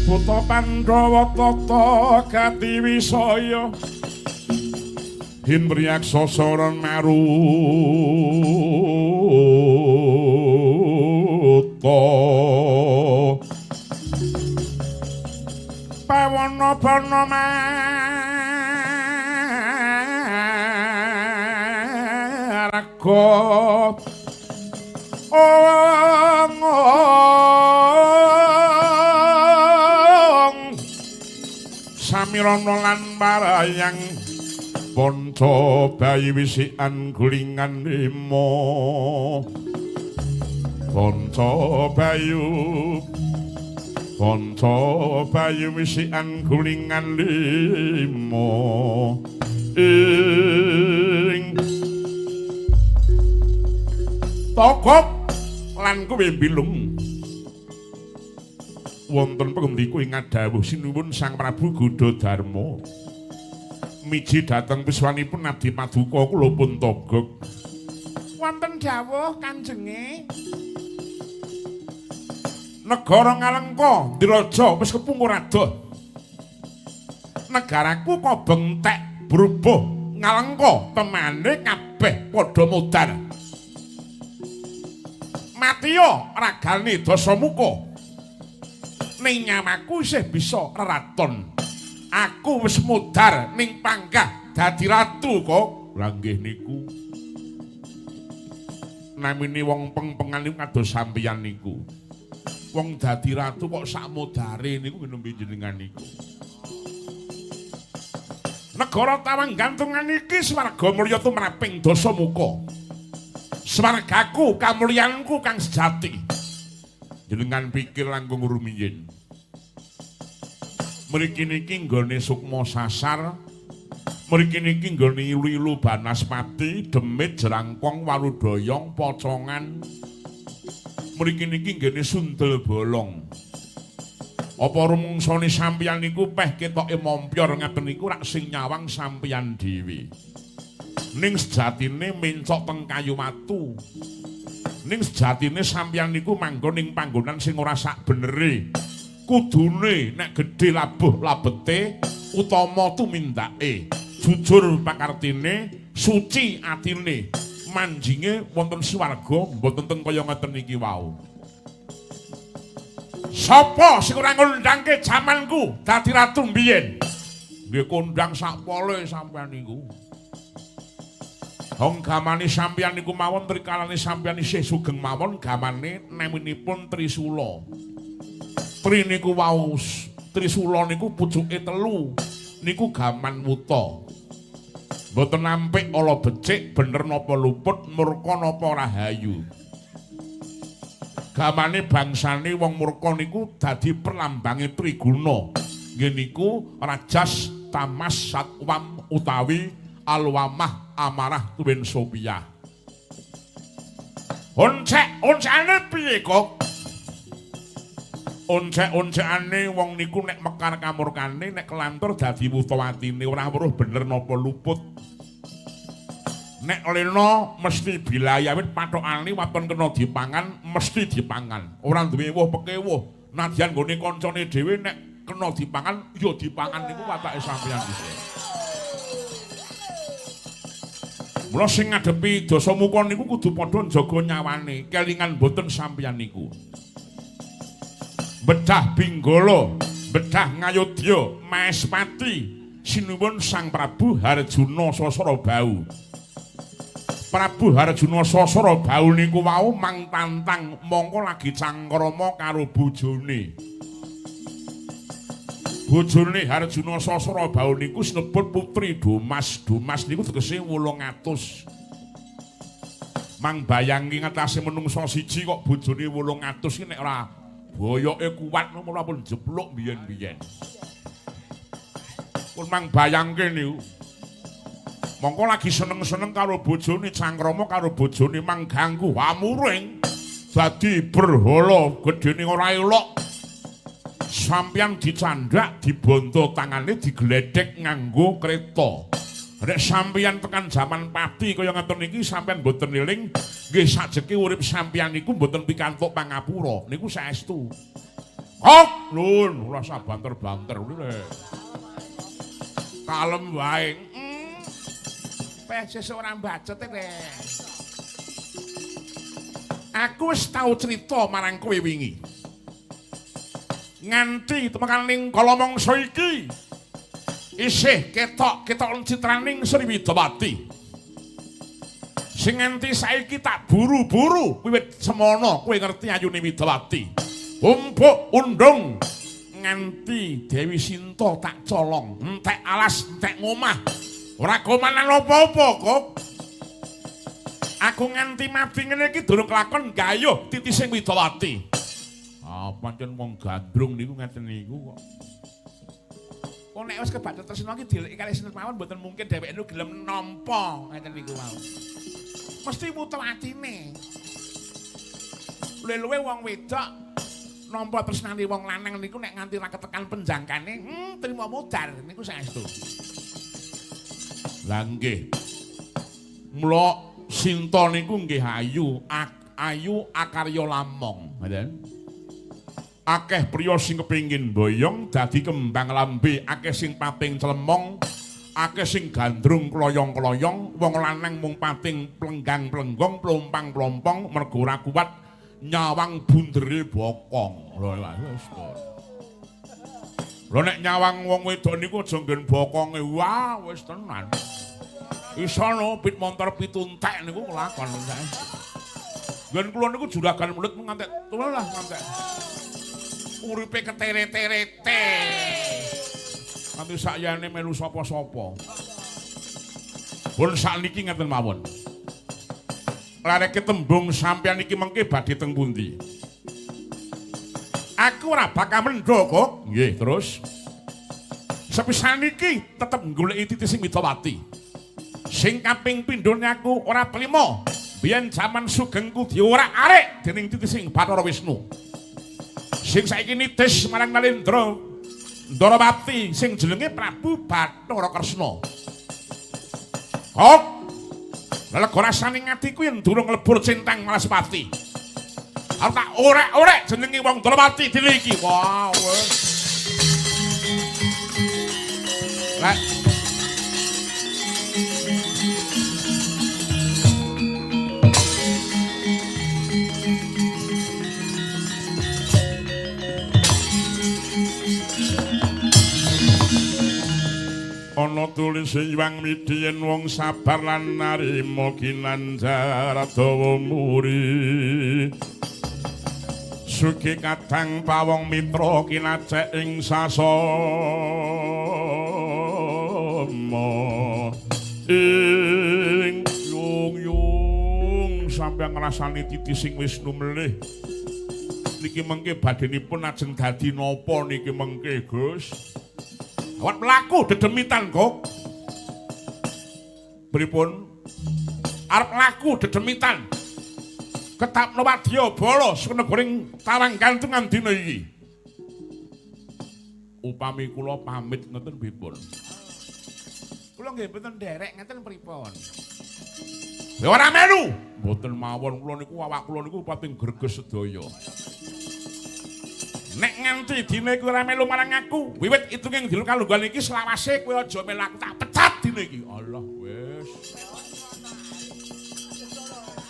Buta Pandhawa tata gati wisaya Hindriyaksa saran maruta Pawana bana marga ong Samirana lan parayang panca bayi wisikan gulingan lima panca bayu wisikan gulingan lima ing tokok lan kowe bilung wonten pengendiku ing ngadhawuh sinuwun Sang Prabu Gudhadarma miji dhateng piswanipun Abdi Paduka kula pun togok. Wonten dawuh kanjenge. Negara Ngalengka Ndiraja wis kepungkur adoh. Negaraku kobeng tek brubuh Ngalengka temane kabeh padha modar. Matiya ragane Dasamuka. Ning nyawaku isih bisa reraton. Aku wis mudhar ning panggah dadi ratu kok. Lah nggih niku. Namine wong pengpengan niku kados sampeyan niku. Wong dadi ratu kok sak mudhare niku nembe jenengan niku. Negara Tawang Gantungan iki swarga mulya tumraping Dasamuka. Swargaku kamulyanku kang sejati. Jenengan pikir langkung rumiyin. Mriki niki nggone sukma sasar, mriki niki nggone ilu-ilu banaspati, demit, jerangkong, waludoyong, pocongan. Mriki niki nggone sundel bolong. Apa rumungsane sampeyan niku peh ketoke mompyor ngaten niku rak sing nyawang sampeyan dhewe. Ning sejatine mencok teng kayu watu. Ning sejatine sampeyan niku manggon ing panggonan sing ora sak benere. Kudune nek gedhe labuh labete utama tumindake, jujur pakartine, suci atine, manjinge wonten swarga mboten teng kaya ngeten iki wau. Sapa sing ora ngundangke jamanku dadi ratu mbiyen? Nggih kondang sak pole sampeyan niku. Hong gamane sampeyan niku mawon trikalane sampeyan isih sugeng mawon gamane naminipun Trisula. Tri niku wau Trisula niku pucuke telu niku gaman wuta. Mboten nampik ala becik bener napa luput murka napa rahayu. Gamane bangsane wong murka niku dadi perlambange triguna. Nggih niku rajas, tamas, satwam utawi alwamah amarah tuwin sopiah. Oncek, oncekane piye kok? Oncek-oncekane wong niku nek mekar kamurkane nek kelantur dadi wuta atine ora weruh bener napa luput. Nek lena mesti bilayawit pathokane waton kena dipangan mesti dipangan. Ora duwe wuh pekewuh. Nadyan nggone kancane dhewe nek kena dipangan ya dipangan niku watake sampeyan dhisik. Mula sing ngadepi Dasamuka niku kudu padha njaga nyawane, kelingan mboten sampeyan niku. Bedah Binggala, bedah Ngayodya, Maespati, sinuwun Sang Prabu Harjuna Sasrabau. Prabu Harjuna Sasrabau niku wau mang tantang mongko lagi cangkrama karo bojone. Bojone Harjuna Sasrabau niku sinebut Putri Domas. Domas niku tegese 800. Mang bayangke ngatasé menungsa siji kok bojone 800 iki nek ora boyoke kuat ora pun jepluk biyen-biyen. Pun mang bayangke niku. Mongko lagi seneng-seneng karo bojone cangkrama karo bojone mang ganggu amuring dadi berhala gedene ora elok. Sampeyan dicandhak dibonto tangane digledhek nganggo kreta. Nek sampeyan tekan jaman pati kaya ngaten niki sampeyan mboten eling nggih sajeke urip sampeyan niku mboten pikantuk pangapura niku saestu. Kok lun ora usah banter-banter lho. Kalem wae. Peh sesuk ora mbacet e. Aku wis tau crita marang kowe wingi. Nganti temekan ning kala mangsa iki isih ketok-ketok citraning Sri Widawati. Sing nganti saiki tak buru-buru wiwit semono kowe ngerti ayune Widawati. Umpuk undung nganti Dewi Sinta tak colong, entek alas, entek ngomah. Ora komanan apa-apa kok. Aku nganti mati ngene iki durung kelakon gayuh titising Widawati. Ah, pancen wong gandrung niku ngaten niku kok. Kok nek wis kebacut tresna iki dileki kalih sinten mawon mboten mungkin dheweke niku gelem nampa ngaten niku mawon. Mesti wutu atine. Luwe-luwe wong wedok nampa tresnane wong lanang niku nek nganti ra ketekan penjangkane, trimo modar niku saestu. Lah nggih. Mula Sinta niku nggih ayu, ayu akarya lamong, ngoten. Akeh priya sing kepengin boyong dadi kembang lambe, akeh sing pating clemong, akeh sing gandrung kloyong-kloyong, wong lanang mung pating plenggang-plenggong, plompang-plompong mergo ora kuat nyawang bundere bokong. Lho wis. Lho nek nyawang wong wedok niku aja nggen bokonge, wah wis tenan. Iso no pit montor pitu entek niku kelakon. Nggen kula niku juragan mulut ngantek tuwa lah ngantek. Uripe ketere-terete. Nganti sakyane melu sapa-sapa. Pun sakniki ngeten mawon. Lareke tembung sampeyan iki mengke badhe teng pundi? Aku ora bakal mendho kok. Nggih, terus sepisan iki tetep nggoleki titising Widawati. Sing kaping pindhone aku ora trima. Biyen jaman sugengku diorak-arik dening titising Bathara Wisnu. Sing saiki nitis marang Nalendra Ndarawati sing jenenge Prabu Bathara Kresna. Kok lega rasane atiku yen durung lebur centang Malaspati. Arep tak orek-orek jenenge wong Ndarawati dene iki. Wah, wis. Lek ana tulis Hyang Widhi yen wong sabar lan narima ginanjar dawa muri. Sugih kadang pawong mitra kinacek ing sasama. Ing yung yung sampeyan ngrasani titising Wisnu melih. Niki mengke badhenipun ajeng dadi napa niki mengke, Gus? Awat mlaku dedemitan kok. Pripun? Arep mlaku dedemitan. Ketapno wadya bala sunegoring tawang gantungan dina iki. Upami kula pamit ngeten pripun? Kula nggih mboten nderek ngeten pripun? Kowe ora melu. Mboten mawon kula niku awak kula niku pating greges sedaya. Nek nganti dina iku ora melu marang aku, wiwit itunging dina kalungguhan iki selawase kowe aja melu aku tak pecat dina iki. Allah wis.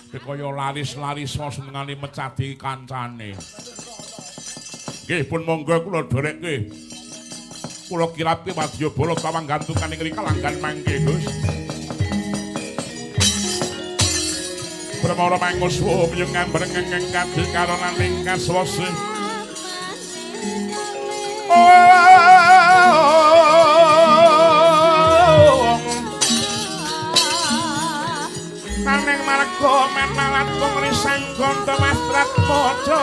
Kaya laris-laris senengane mecati kancane. Nggih pun monggo kula dherekke. Kula kirapke wadyabala tawang gantungan ing rika langgan mangke, Gus. Brahmara manguswa piyung ngambreng ngeng kadi karonaning kaswasa. Naneng marga menalat pengrisang gonto mastrat mojo.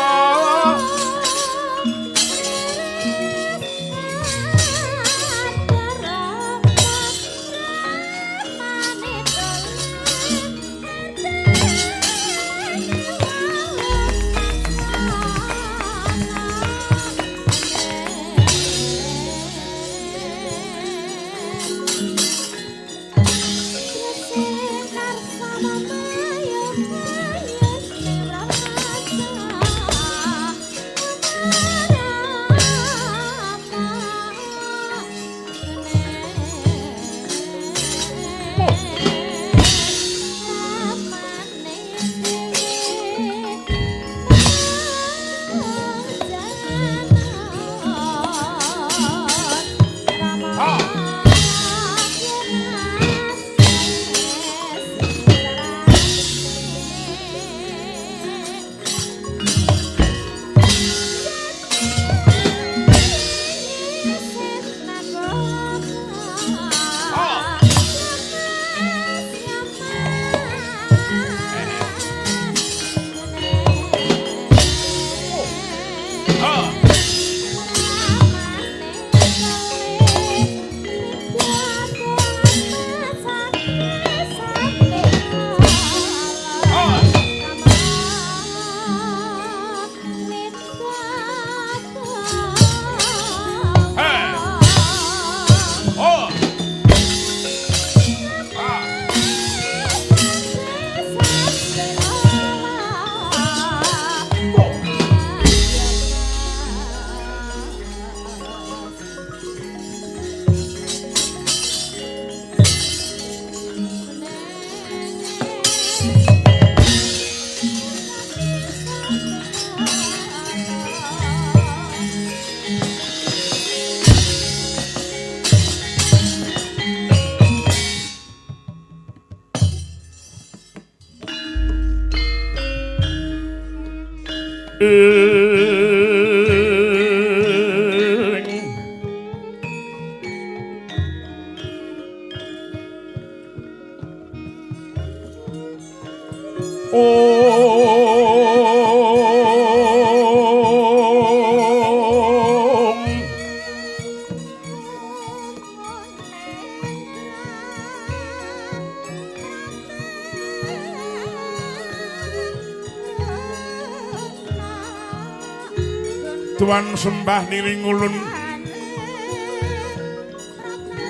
Tuan sembah niring ulun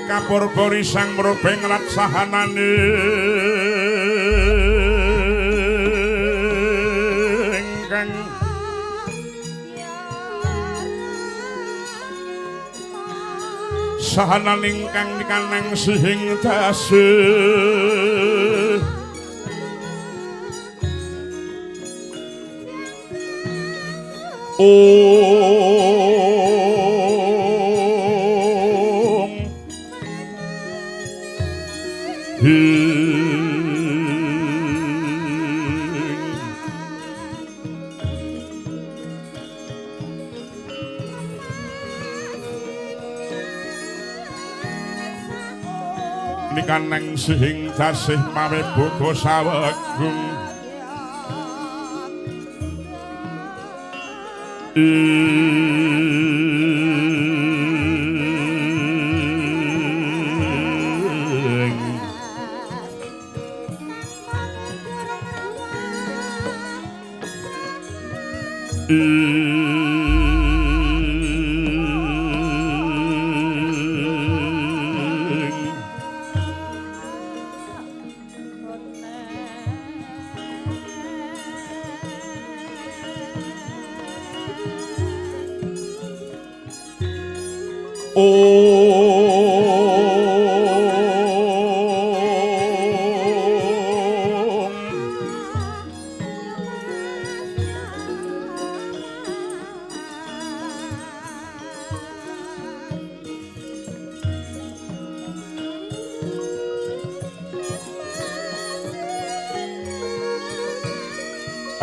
kapurba risang mrobeng rat sahanane ingkang sahanan ingkang nikanang sihing dase. Om Hing Nikanang sihing dasih mawe boga sawegung.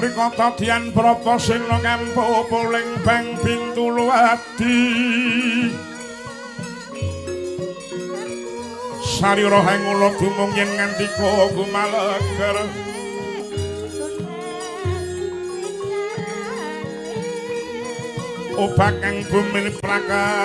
Rikata Dian Bratasena kampu puling bang Bintuluwadi. Sarira hangula dumung yen ngandika gumaleger. Obakang bumi prakampa.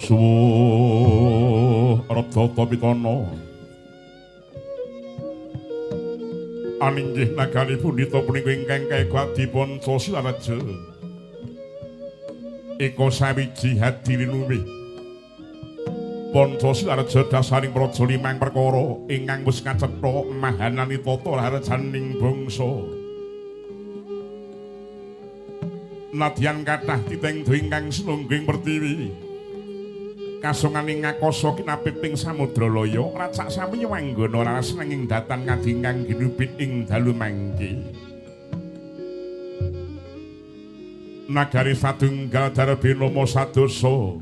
Suwuh Radata Pitana. Aninggih nagari pundhita punika ingkang kaegadi Pancasilareja. Eka sawiji hadi linuwih. Pancasilareja dasaring praja limang perkara ingkang wis kacetha mahanani tata raharjaning bangsa. Nadyan kathah titeng ingkang sinungging pertiwi. Kasonganing ngakasa kinapit ing samudra laya racak sami wanggana raras nanging datan ngadi ingkang ginubit ing dalu mangke. Nagari satunggal darbe nama sadosa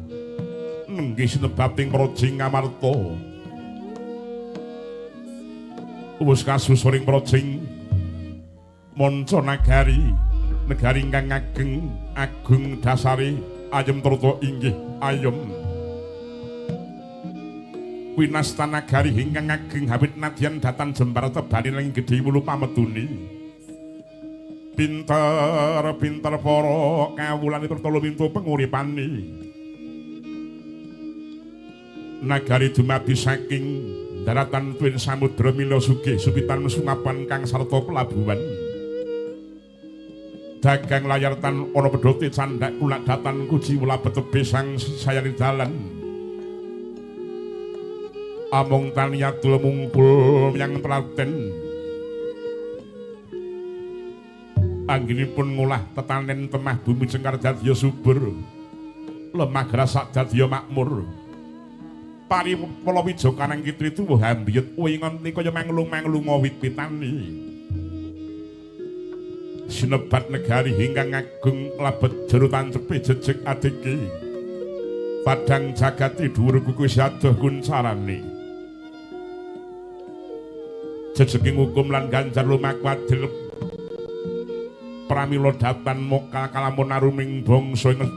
nenggih sinebating praja Ngamarta. Wus kasusuring praja manca nagari, negari ingkang ageng agung dasare ayem trata inggih ayem. Winastan nagari ingkang ageng hawit nadyan datan jembar tebani ing gedhe wulu pametuni. Pinter-pinter para kawulane trata lumintu penguripane. Nagari dumadi saking daratan tuwin samudra mila sugih supitan sungapan kang sarta pelabuhan. Dagang layar tan ana pedhote candhak kulak datan kuji wulabet tebih sang sayani dalan. Amung tani adul mungkul menyang telaten. Anggenipun ngolah tetanen temah bumi cengkar dadya subur, lemah grasak dadya makmur. Pari palawija kanang kitri tuwuh ambiyet wingonti kaya manglung-manglunga wit-witani. Sinebat negari ingkang agung labet jero tancepe jejeg adike. Padang jagati dhuwur kuku sadoh kuncarane. Jejeking hukum lan ganjar lumaku adil pramila datan moka kalamun aruming bangsa ing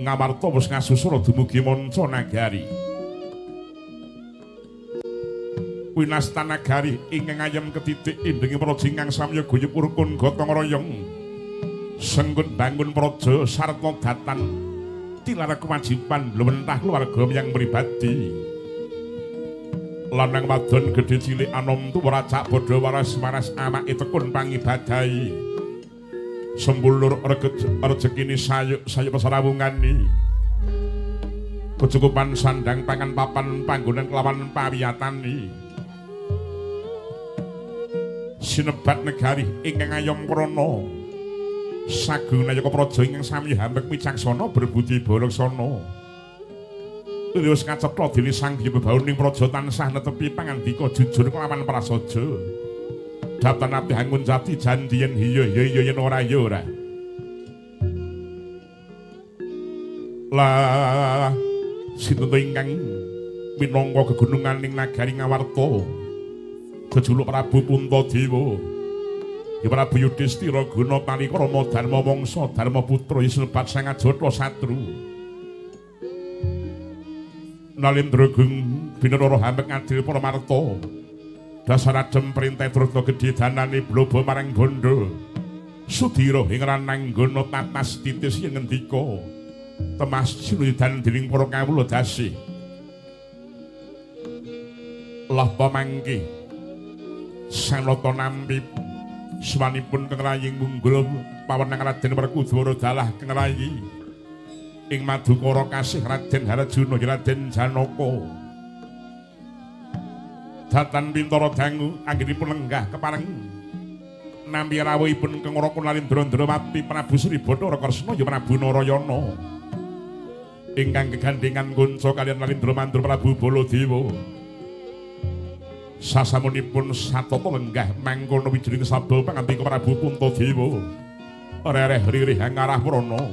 Ngamarta wis ngasusura dumugi manca nagari. Winastan nagari ingkang ayem ketitik indenge praja ingkang samya guyub rukun gotong royong. Sengkut bangun praja sarta datan tilar kewajiban luwentah keluarga yang pribadi. Lanang wadon gedhe cilik anom tuwa racak padha waras-waras awake tekun pangibadahi. Sembulur rejekine sayuk-sayuk pesarawungane. Kecukupan sandang pangan papan panggonan kelawan pawiyatane. Sinebat negari ingkang ayom krana sagung nayaka praja ingkang sami hambek wicaksana berbudi balaksana. Wis kacetha dene Sang Hyang Bebauning praja tansah netepi pangandika jujur kelawan prasaja. Datan ati hangun jati janji yen hiya iya yen ora ya ora. Lah sinten ingkang minangka gegununganing nagari Ngawarta jejuluk Prabu Puntadewa. Ya Prabu Yudhistira Guna Palikrama Dharma Wangsa Dharma Putra Isnebat Sang Ajata Satru. Nalendra gung binarara hamek ngadil para marta. Dasar adem perintah trata gedhe danane bloba marang bondo. Sudira ing rananggana tatas titis yen ngendika. Temas sinuyudan dening para kawula dasih. Lapa mangke sanata nampi swanipun kang raying munggul pawenang Raden Werkudara dalah kang rayi ing madukara kasih Raden Harjuna Raden Janaka. Datan pintara dangu anggenipun lenggah kepareng nampi rawuhipun Kang Raka Narendra Ndrawati Prabu Sri Bathara Kresna ya Prabu Narayana ingkang gegandhengan kunca kaliyan Narendra Mandra Prabu Baladewa. Sasampunipun satata lenggah mangkono wijining sabda pangandika Prabu Puntadewa rereh ririh ngarah prana.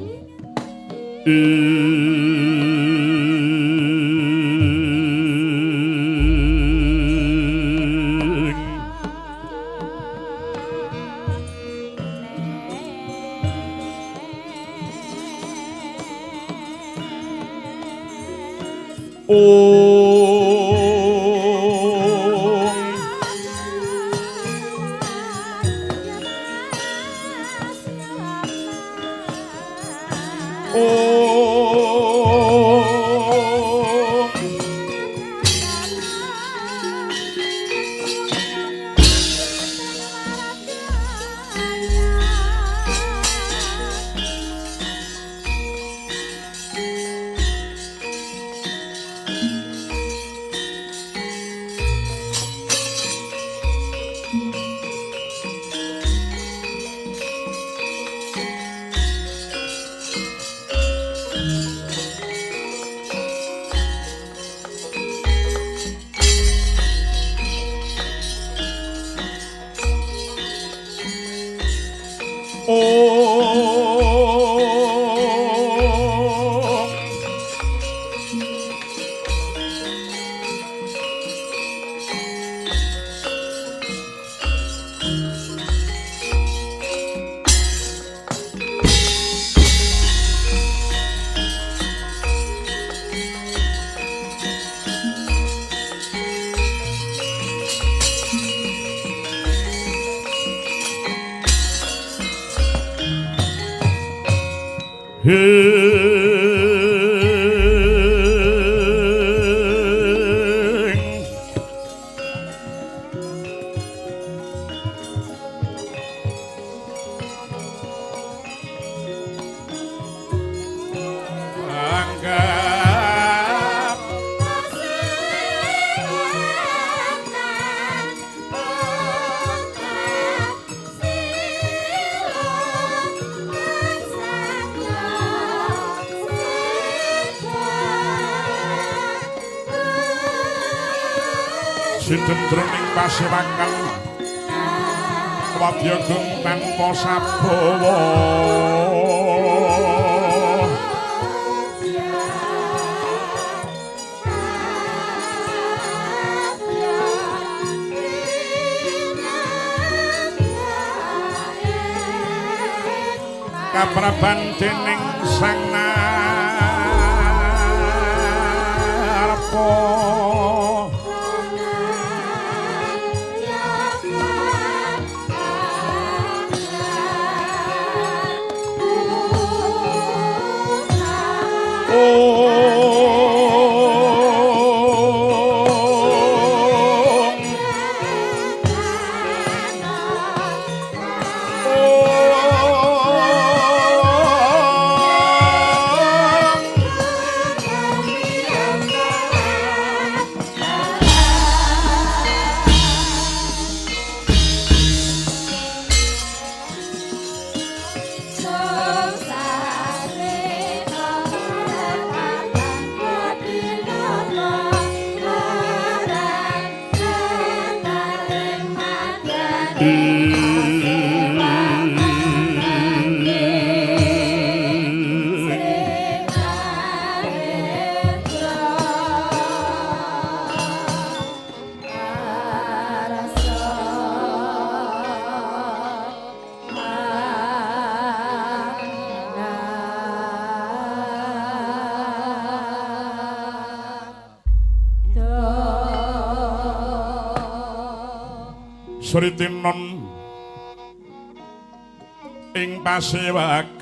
Sidem jroning pasewakan wadya gung tanpa sabawa. Kapraban dening Sang Narpa. Sritinon Ing pasewakan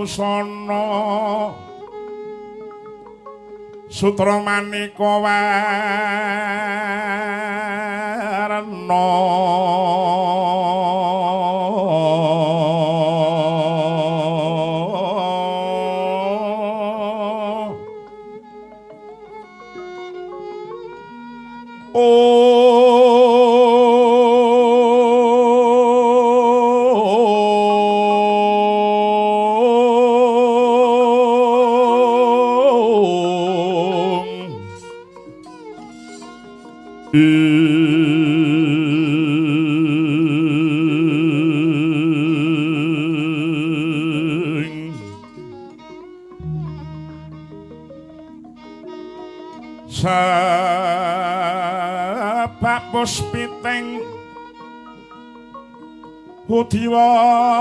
busana sutra maneka warna. Sebab puspiting udiwana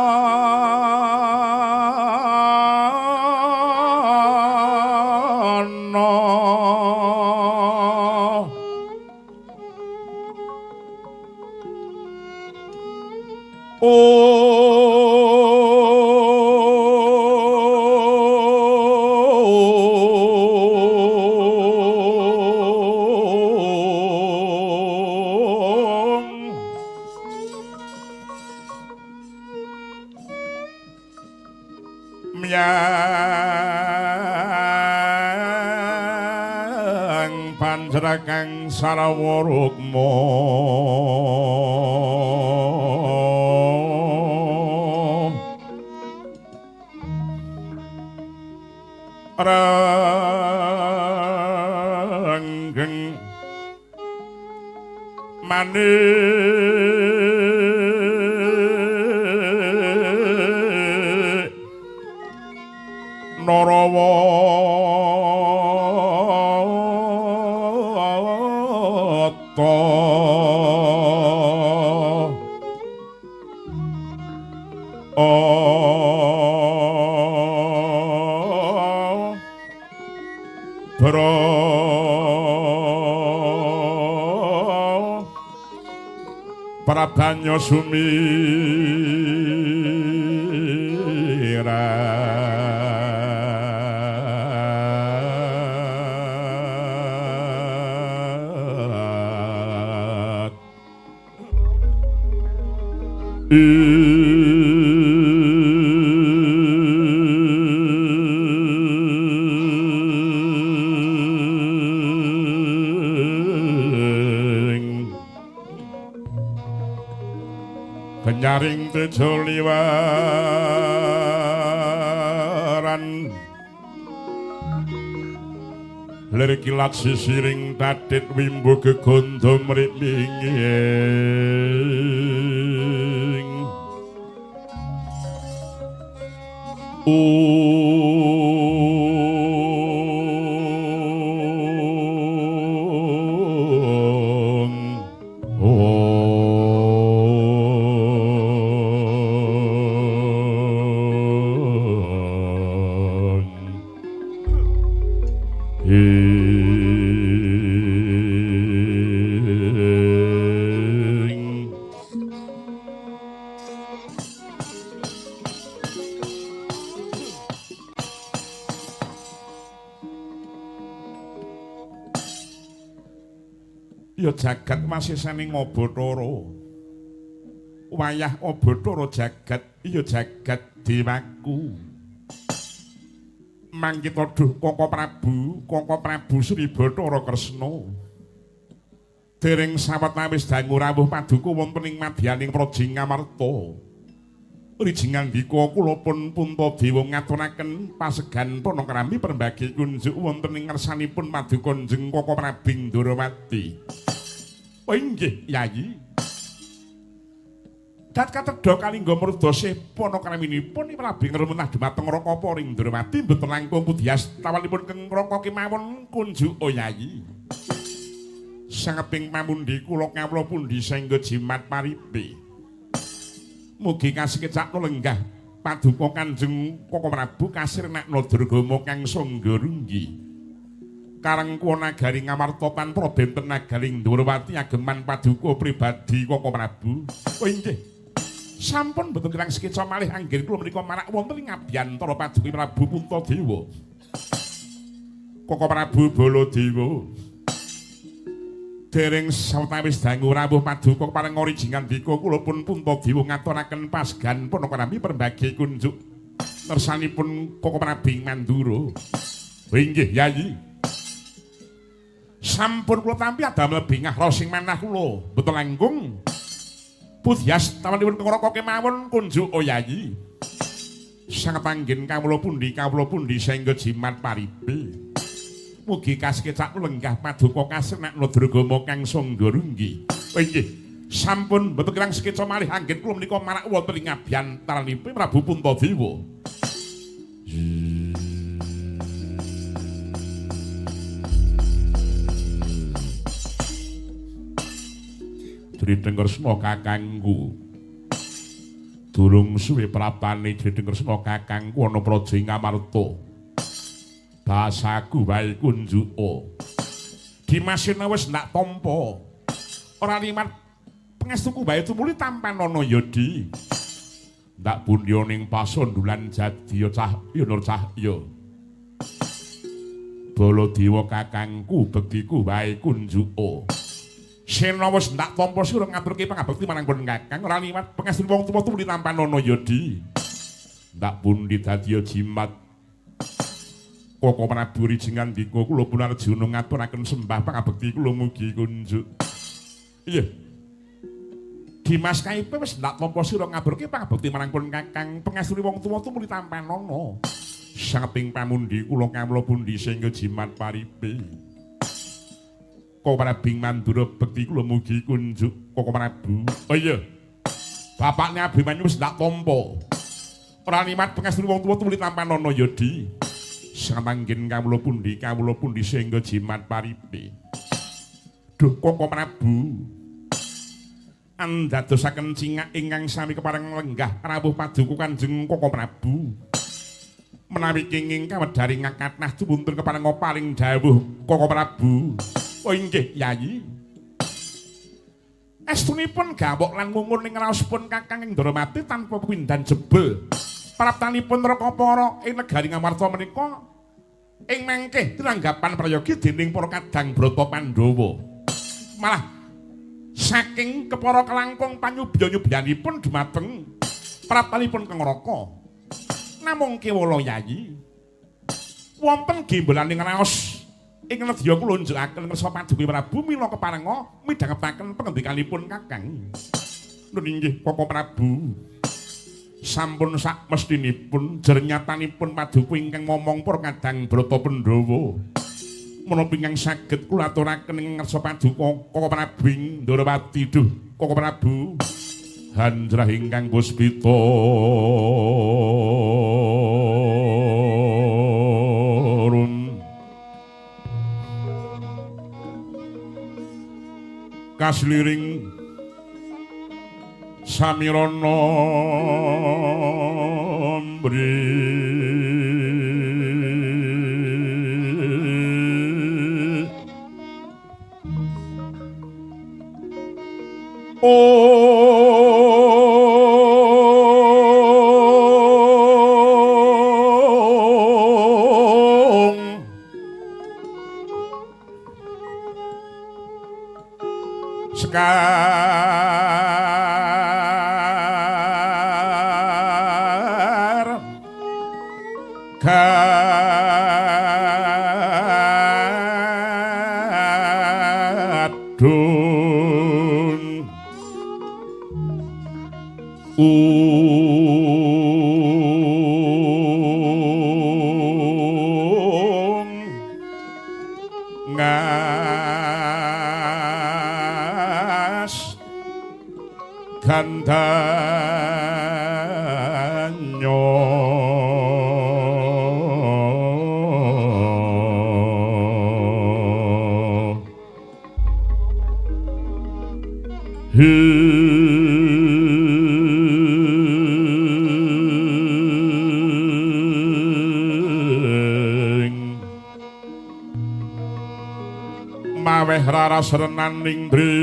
Myang panjrakang sarawa rukma renggeng manik Narawata Bro Prabanya sumirat. Kenyaring tejo liwaran lir kilat sisiring tadit wimbo gegondo mripinging. Ya jagat masisaning Bathara. Wayah Bathara jagat ya jagat dewaku. Mangkita duh Koko Prabu, Koko Prabu Sri Bathara Kresna. Dereng sawetawis dangu rawuh paduka wonten ing madyaning Praja Ngamarta. Rijingandika kula pun Puntadewa ngaturaken pasegan panakrami permbagi kunjuk wonten ing ngarsanipun paduka Njeng Koko Prabu Ndorowati. Oh inggih, Yayi. Dat katedha kalingga mrudosih panakraminipun Prabu ngremenah dhumateng Raka Paring Ndorowati mboten langkung pudyas tawanipun keng Raka kemawon kunjuk oh Yayi. Sangeping pamundi kula kawula pundi saengga jimat paripe. Mugi kasekecakno lenggah paduka Kanjeng Koko Prabu kasirnakna durgama kang sangga runggi. Karengkuwa nagari Ngamarta tanpa benten nagari Ndhurawati ageman paduka pribadi Koko Prabu. Oh inggih. Sampun boten kirang sekeca malih anggen kula menika marak wonten ing abiyantara paduka Prabu Puntadewa. Koko Prabu Baladewa. Dereng sawetawis dangu rawuh paduka pareng oriji ngandika kula pun Puntadewa ngaturaken pasgan panakrami permbagi kunjuk nersanipun Koko Prabu ing Mandura. Oh inggih Yayi. Sampun kula tampi adamel bingah rosing manah kula betul langkung pudyas tawanipun kengraka kemawon kunjuk oh Yayi. Sanget anggen kawula pundi saengga jimat paripe. Mugi kasekecak lenggah paduka kasirnakna durgama kang sangga runggi. Oh inggih. Sampun boten kirang sekeca malih anggen kula menika marak wonten ing abyantaranipun Prabu Puntadewa. Driteng Kresna kakangku. Durung suwe praptane Driteng Kresna kakangku ana praja ing Ngamarta. Basaku wae kunjuka. Dimasena wis ndak tampa. Ora limat pangestuku wae tumuli tampanana ya Di. Ndak pundya ning pasondulan jadya cahya nur cahya. Baladewa kakangku bektiku wae kunjuka. Sena wis ndak tampa sira ngaturke pangabekti marang pun kakang ora liwat pangestune wong tuwa tumuli tampanana ya Di. Ndak pundi dadi jimat. Koko Prabu Rijengandika kula pun Arjuna ngaturaken sembah pangabekti kula mugi kunjuk. Iya. Dimas Kaipe wis ndak tampa sira ngaturke pangabekti marang pun kakang pangestune wong tuwa tumuli tampanana. Sangeting pamundi kula kawula pundi sehingga jimat paripe. Koko Prabu Mandura bekti kula mugi kunjuk Koko Prabu. Oh iya. Bapakne Abimanyu wis ndak tampa. Ora liwat pangestune wong tuwa tumuli tampanana ya Di. Samanggen kawula pundi sehingga jimat paripe. Duh Koko Prabu. Andadosaken cingak ingkang sami kepareng lenggah rawuh paduka Kanjeng Koko Prabu. Menawi kenging kawedhari ngakatnah tuwuntun kepareng paring dawuh Koko Prabu. Oh inggih Yayi. Estunipun gawok lan ngungun ing raosipun kakang ing Ndorowati tanpa pepindhan jebul. Praptanipun Rakapara ing negari Ngamarta menika ing mangke tinanggapan prayogi dening para kadang Brata Pandhawa. Malah saking kepara kelangkung panyubya-nyubyanipun dumateng praptanipun Kengraka. Namung kewala Yayi. Wonten gembolaning raos ing nedya kula njukaken ngersa paduka Prabu mila keparenga midhangetaken pangendikanipun kakang. Nun inggih Koko Prabu. Sampun sak mestinipun jernyatanipun paduka ingkang momong para kadang Brata Pandhawa. Menapa ingkang saged kula aturaken ing ngarsa paduka Koko Prabu ing Ndorowati. Duh Koko Prabu. Hanjrah ingkang puspita kasliring samirana mbri ong sekar gadun ung ngas gandanyo. Hi. Maweh raras renaning driya.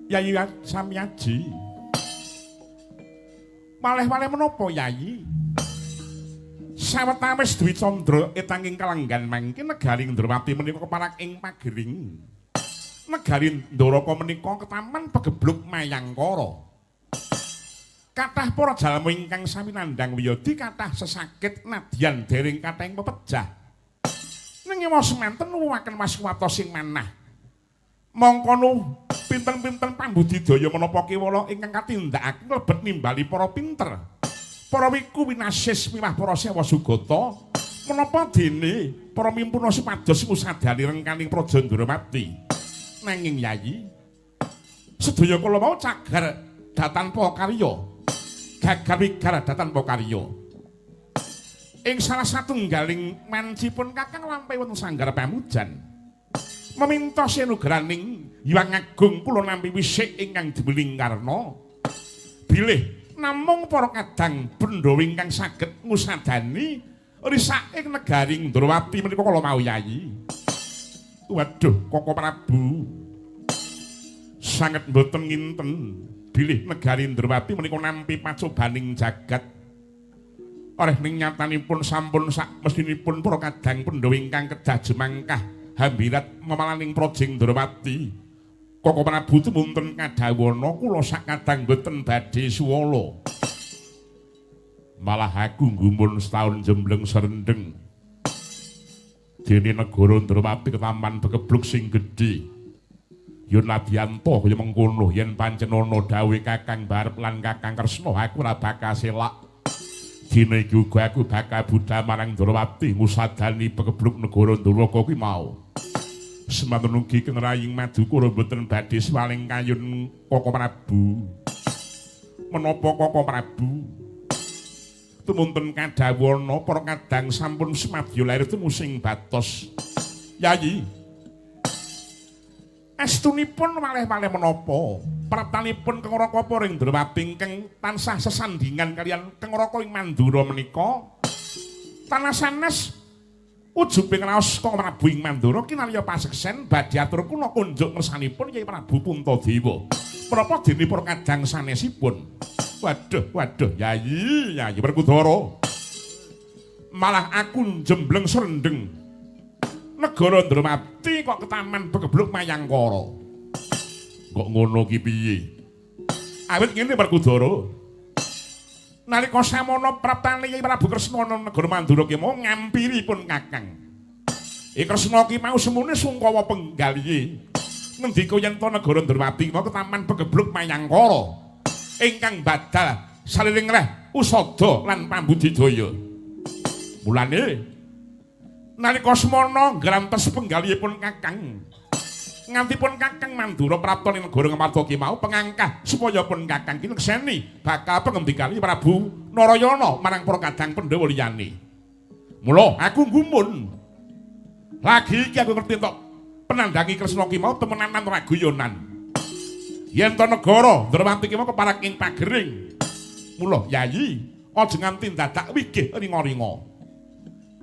Yayi Samyaji. Malih-malih menapa Yayi? Sawetawis Dwi Candra etanging kalanggan mangke negari Ndrawati menika keparak ing pagering. Negari Ndaraka menika ketaman pegebluk Mayangkara. Kathah para jalma ingkang sami nandhang wiyadi kathah sesakit nadyan dereng kathahing pepejah. Ning ewa semanten nuwuhaken waswata sing manah. Mangkono pinten-pinten pambudidaya menapa kewala ingkang katindakaken mlebet nimbali para pinter, para wiku winasis miwah para sewa sugata, menapa dene para mimpuna supados ngusadani rengkaning praja Ndrawati. Nanging Yayi, sedaya kala wau cagar datanpa karya, gagar wigar datanpa karya. Ing salah satunggaling mancipun Kakang lampahi wonten sanggar pamujan. Meminta senugraning Hyang Agung kula nampi wisik ingkang diweling karna bilih namung para kadang Pandhawa ingkang saged ngusadani risake negari Ndrawati menika kala mau Yayi. Waduh, Koko Prabu sanget mboten nginten bilih negari Ndrawati menika nampi pacobaning jagat. Oleh ning nyatanipun sampun sak mestinipun para kadang Pandhawa ingkang kedah jemangkah hambirat memalaning praja Ndrawati. Koko Prabu tumunten kadawana kula sakadang mboten badhe suwala. Malah aku nggumun setahun jembleng serendeng. Dene negara Ndrawati ketaman bekebluk sing gedhe. Yen ladyanta kaya mengkono yen pancen ana dawuhe Kakang Barep lan Kakang Kresna aku ora bakal selak. Dina iki uga aku bakal budhal marang Ndrawati ngusadani pekebluk negara Ndrawaka kuwi mau. Semanten ugi keng Raying Madukara mboten badhe swaling kayun Koko Prabu. Menapa Koko Prabu? Tumunten kadawana para kadang sampun semadya lair tumusing batos. Yayi, estunipun malih-malih menapa? Praptanipun Keng Raka ring Ndrawati ingkang tansah sesandingan kaliyan Keng Raka ing Mandura menika tanah sanes ujubing raos Kang Prabu ing Mandura kinarya paseksen badhe atur kula kunjuk ngersanipun Kyai Prabu Puntadewa. Menapa dene para kadang sanesipun? Waduh, waduh, Yayi, Yayi Werkudara. Malah aku jembleng srendeng. Negara Ndrawati kok ketaman begebluk Mayangkara. Kok ngono ki piye? Awit ngene Werkudara. Nalika samono praptane Kyai Prabu Kresna ana negara Mandura ki mau ngampiri pun Kakang. Kresna ki mau semune sungkawa penggalihe. Ngendika yen to negara Ndrawati mau ketaman begebluk Mayangkara ingkang badal saliring reh usada lan pambudidaya. Mulane nalika semono ngrantes penggalihipun Kakang, ngantipun Kakang Mandura prapta ning negara Ngamarta ki mau pengangkah supaya pun Kakang ki nekseni bakal pengendikane Prabu Narayana marang para kadang Pandhawa liyane. Mula aku nggumun. Lagi iki aku ngerti tok penandangi Kresna ki mau temenanan ora guyonan. Yen to negara Ndrawati ki mau keparak ing pagering. Mula Yayi aja nganti dadak wigih ringa-ringa.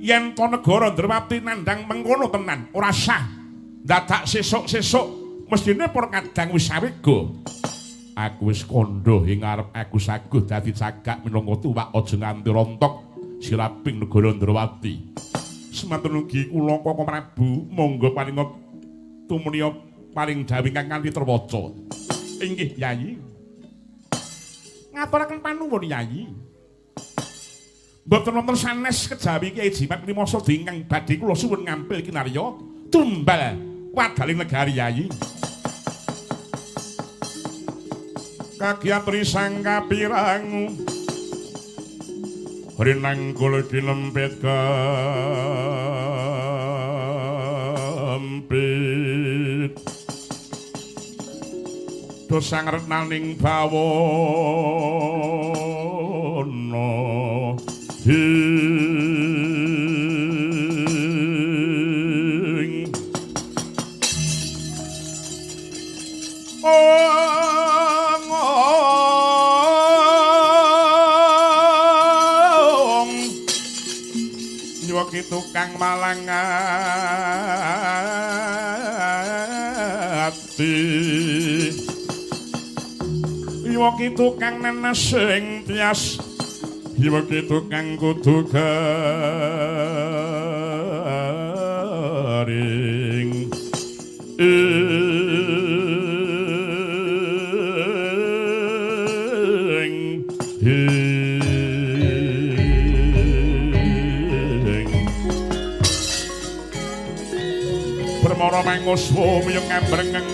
Yen to negara Ndrawati nandhang mengkono tenan ora sah. Dadak sesuk-sesuk mestine para kadang wis sawega. Aku wis kandha ing ngarep aku saguh dadi cagak minangka tuwak aja nganti rontok silaping negara Ndrawati. Semanten ugi kula Koko Prabu monggo paringa tumriya paring dawuh ingkang kanthi terwaca. Inggih Yayi. Ngaturaken panuwun Yayi. Mboten wonten sanes kejawi Kyai Jimat Klimosada ingkang badhe kula suwun ngampil kinarya tumbal wadaling negari Yayi. Kagiatri sang kapirangu rinang kula kinempit kempit dosang retnaning bawana ing nyuwaki tukang malang ati nyuwaki tukang nenes sing tias nyuwaki tukang kudu garing ing Permara manguswa miyung ngambrengeng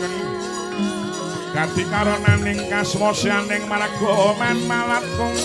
gati karonaning kaswasyaning marga man malatkung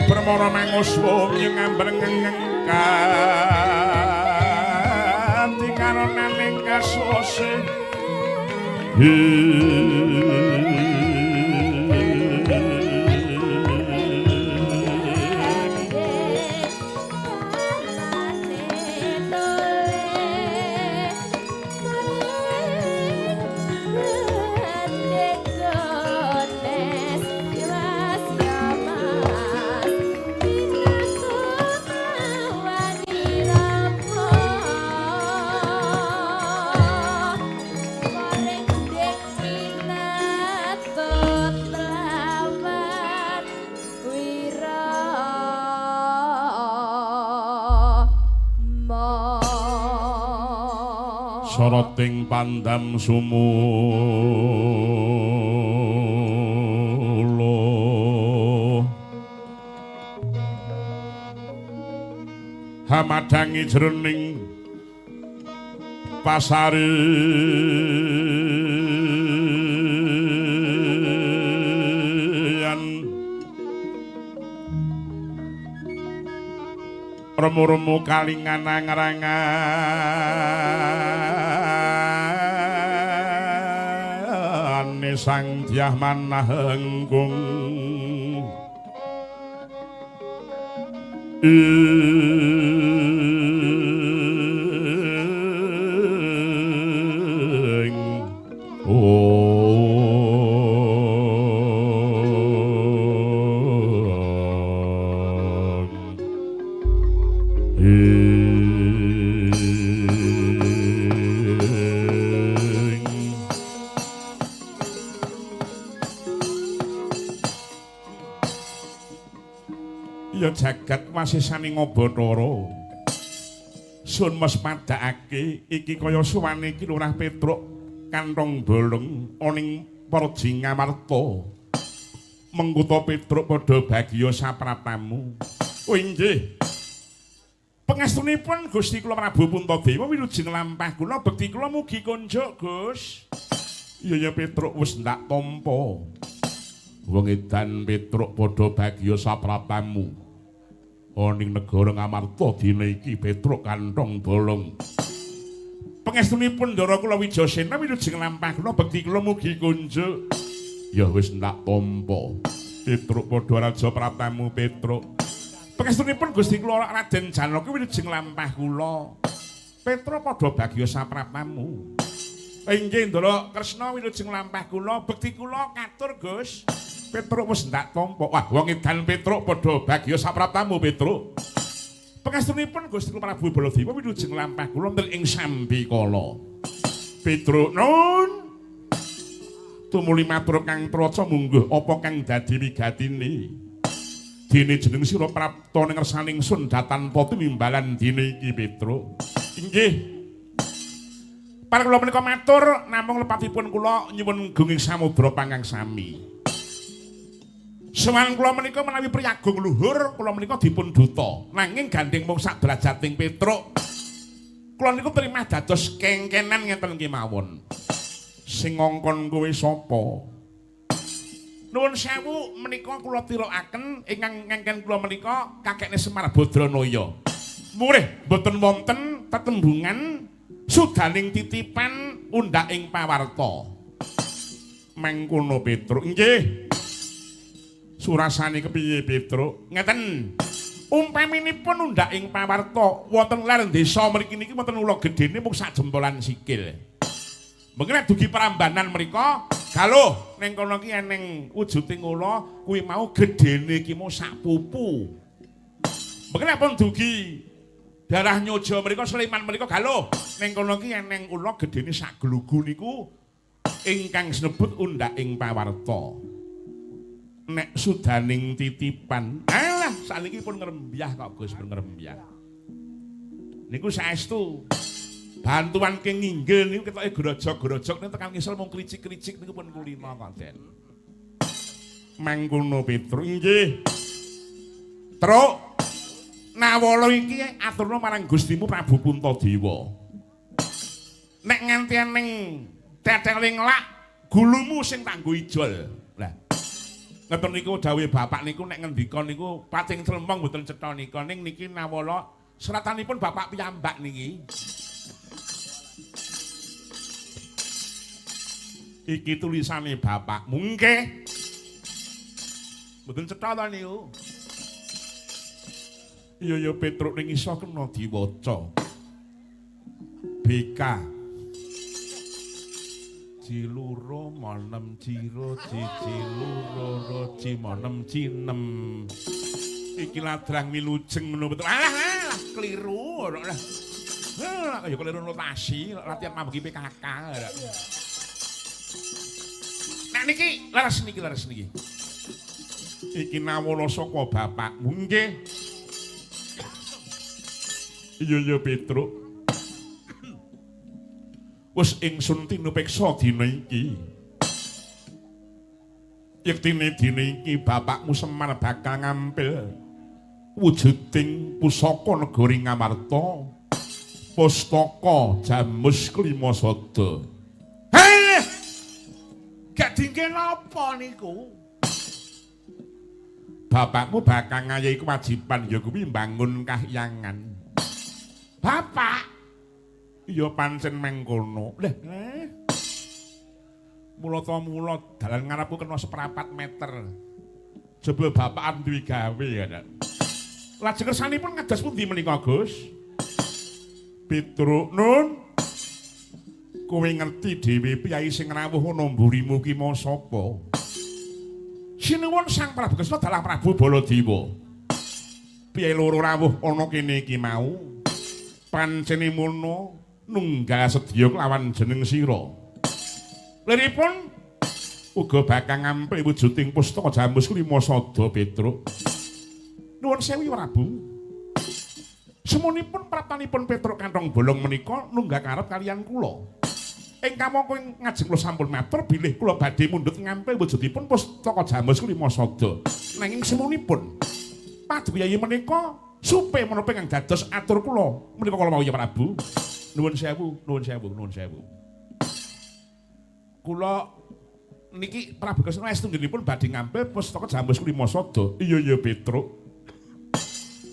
Permara manguswa ngambrengeng kanthi karonaning kaswase Soroting pandam sumulo hamadangi jroning pasarian remu-remu kalingan angrangane sang Dyah Manah Engkung ing Ya jagat wasisaning Bathara. Sun mespadakake iki kaya suwane iki Lurah Petruk kantong bolong oning Praji Ngamarta. Mengkuta Petruk padha bagya sapratamu. Oh inggih. Pangestunipun Gusti kula Prabu Puntadewa wilujeng lampah kula bekti kula mugi konjuk, Gus. Iya ya Petruk wis ndak tampa. Wong edan Petruk padha bagya sapratamu. Oning negara Ngamarta dina iki Petruk kantong bolong. Pangestunipun Ndara kula Wijayasena wilujeng lampah kula bekti kula mugi kunjuk. Ya wis ndak tampa. Petruk padha raja pratamu Petruk. Pangestunipun Gusti kula Raden Janaka wilujeng lampah kula. Petruk padha bagya sapratamu. Inggih Ndara Kresna wilujeng lampah kula, bekti kula katur Gus. Petruk wis ndak tampa. Wah, wong edan Petruk padha bagya sapraptamu Petruk. Pangestunipun Gusti Prabu Baladewa wilujeng lampah kula wonten ing sambikala. Petruk nun. Tumuli matur Kang Traca mungguh apa kang dadi wigatine. Dene jeneng sira prapta ning ngersaning sun datanpa tinimbalan dene iki Petruk. Inggih. Para kula menika matur namung lepatipun kula nyuwun gunging samudra pangkang sami. Sowan kula menika menawi priyagung luhur kula menika dipun duta. Nanging gandeng mung sak derajating Petruk. Kula niku trimah dados kengkenan ngeten kemawon. Sing ngongkon kowe sapa? Nuwun sewu menika kula tirokaken ingkang ngengken kula menika kakekne Semar Badranaya. Murih mboten wonten tetembungan sudaning titipan undhak ing pawarta. Mengkono Petruk. Nggih. Surasane kepiye Petruk? Ngeten. Umpaminipun undhak ing pawarta wonten ler desa mriki niki wonten ula gedhene mung sak jempolan sikil. Mengko dugi Prambanan mriko, galuh ning kono ki eneng wujuding ula kuwi mau gedhene ki mau sak pupu. Mengko nek pun dugi darah nyojo mriko Sleman mriko galuh ning kono ki eneng ula gedhene sak glugu niku ingkang sinebut undhak ing pawarta. Nek sudaning titipan, alah saniki pun ngrembyah kok Gus, pun ngrembyah. Niku saestu bantuan king nginggil niku ketoke grojok-grojok niku tekan ngisor mung kricik-kricik niku pun kulino kok Den. Mangkono Petruk. Nggih. Truk Nawala iki aturna marang Gustimu Prabu Puntadewa. Nek nganti ning tetele nglak gulumu sing tak nggo ijol. Lah ngeten niku dawuhe bapak niku nek ngendika niku pating clempong mboten cetha nika ning niki Nawala seratanipun bapak piyambak niki. Iki tulisane bapakmu nggih. Mboten cetha ta niku. Iya ya Petruk ning iso kena diwaca. BK Ciluro monem ciro ciciluro roci monem cinem. Iki ladrang wilujeng ngono betul. Alah alah keliru ora lah. Lah ya keliru notasi latihan mambeki PKK. Nah niki leres niki leres niki. Iki nawala saka bapakmu nggih. Iya ya Petruk. Wis ingsun tinupeksa dina iki. Yektine dina iki bapakmu Semar bakal ngampil wujuding pusaka negari Ngamarta, pustaka Jamus Klimasada. Heh! Gak dingke napa niku? Bapakmu bakal ngayahi kewajiban ya kuwi mbangun kahyangan. Bapak iya pancen mengkono. Lah, mula ta mula dalan ngarepku kena seprapat meter. Jebul bapak duwe gawe ya. Lajeng kersanipun ngados pundi menika, Gus? Petruk nun. Kowe ngerti dhewe piyai sing rawuh ana mburimu ki mau sapa? Sinuwun Sang Prabu Kresna dalah Prabu Baladewa. Piyai loro rawuh ana kene iki mau. Pancene mono nunggal sedya kelawan jeneng sira. Liripun uga bakal ngampil wujuding pustaka Jamus Klimasada Petruk. Nuwun sewu Prabu. Semonipun praptanipun Petruk kantong bolong menika nunggak karep kaliyan kula. Ing kamangka ngajeng kula sampun matur bilih kula badhe mundhut ngampil wujudipun pustaka Jamus Klimasada. Nanging semonipun paduka menika supe menapa ingkang dados atur kula menika kala wau ya Prabu. Nuwun sewu, nuwun sewu, nuwun sewu. Kula niki Prabu Kresna estu nggenipun badhe ngampil pustaka Jamus Klimasada. Iya ya Petruk.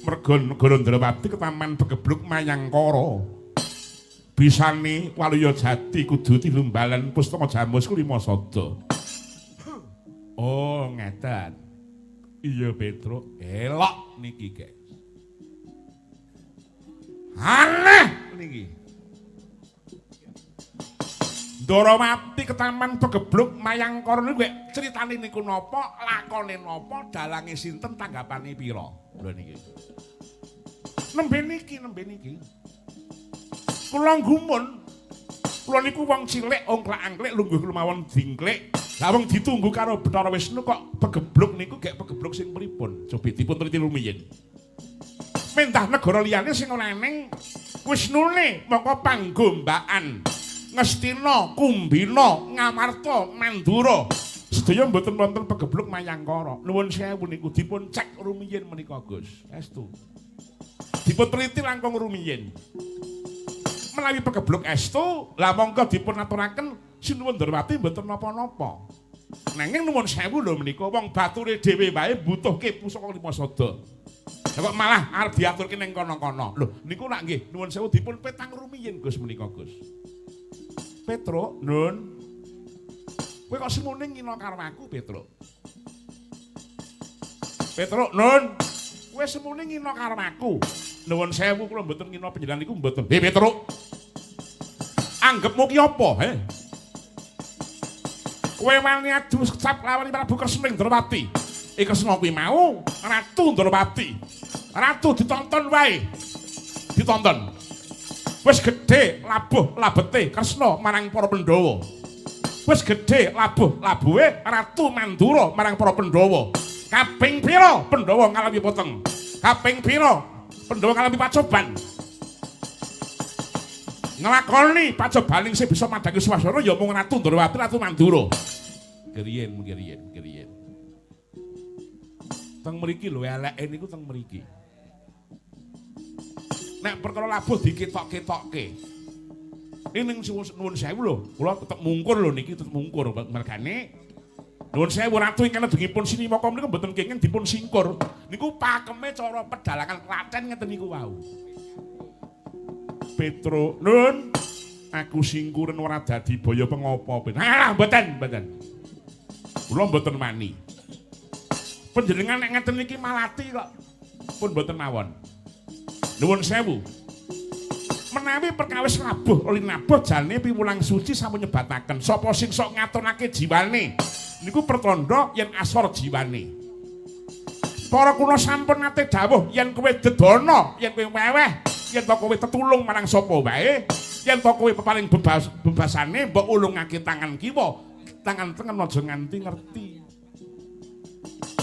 Merga negara Ndrawati ketaman begebluk Mayangkara. Bisane Waluya Jati kudu tinumbalan pustaka Jamus Klimasada. Oh, ngeten. Iya Petruk, elok niki, guys. Aneh niki. Ndorowati ketaman pegebluk Mayangkara niku critane niku napa, lakone napa, dalange sinten, tanggapane pira. Lho niki. Nembe niki, nembe niki. Kula gumun. Kula niku wong cilik ongklak-angklik lungguh kemawon dingklik. Lah wong ditunggu karo Bathara Wisnu kok pegebluk niku gek pegebluk sing pripun? Cobi dipun teliti rumiyin. Mentah negara liyane sing ora eneng Wisnune mongko panggombakan Ngastina, Kumbina, Ngamarta, Mandura sedaya mboten wonten pegebluk Mayangkara. Nuwun sewu niku dipun cek rumiyin menika Gus. Estu. Dipun teliti langkung rumiyin. Menawi pegebluk estu, lah monggo dipun aturaken Sinuwun Ndorowati mboten napa-napa. Nanging nuwun sewu lho menika wong bature dhewe wae mbutuhke pusaka lima sada. Lah kok malah arep diaturke ning kono-kono. Lho niku lak nggih nuwun sewu dipun petang rumiyin Gus menika Gus. Petruk, Nun. Kowe kok semune ngina karo aku, Petruk? Petruk, Nun. Kowe semune ngina karo aku. Nuwun sewu kula mboten ngina panjenengan niku mboten. He Petruk. Anggepmu ki apa, he? Kowe wani adu secap lawan Prabu Kresna Ndrawati. Kresna kuwi mau Ratu Ndrawati. Ratu ditonton wae. Ditonton. Wis gedhe labuh labete Kresna marang para Pandhawa. Wis gedhe labuh labuhe Ratu Mandura marang para Pandhawa. Kaping pira Pandhawa ngalami poteng? Kaping pira Pandhawa ngalami pacoban? Nglakoni pacobaning sing bisa madhangi swasana ya mung Ratu Ndrawati, Ratu Mandura. Geriyen, geriyen, geriyen. Teng mriki lho eleke niku teng mriki. Nek perkara labuh diketok-ketokke. Ini ning nuwun sewu lho, kula tetep mungkur lho niki tetep mungkur mergane. Nuwun sewu ratu ingkang nedengipun Sinimaka menika mboten kenging dipun singkur. Niku pakeme cara pedalangan Klaten ngeten niku wau. Petruk, Nun, aku singkuren ora dadi baya pengopo. Ah, mboten, mboten. Kula mboten wani. Panjenengan nek ngeten niki malati kok. Pun mboten mawon. Nuwun sewu. Menawi perkawis labuh linabuh jane piwulang suci sampun nyebataken sapa sing sok ngatonake jiwane niku pertanda yen asor jiwane. Para kuna sampun nate dawuh yen kowe dedana, yen kowe weweh, yen to kowe tetulung marang sapa wae, yen to kowe peparing bebasane mbok ulungake tangan kiwa, tangan tengen aja nganti ngerti.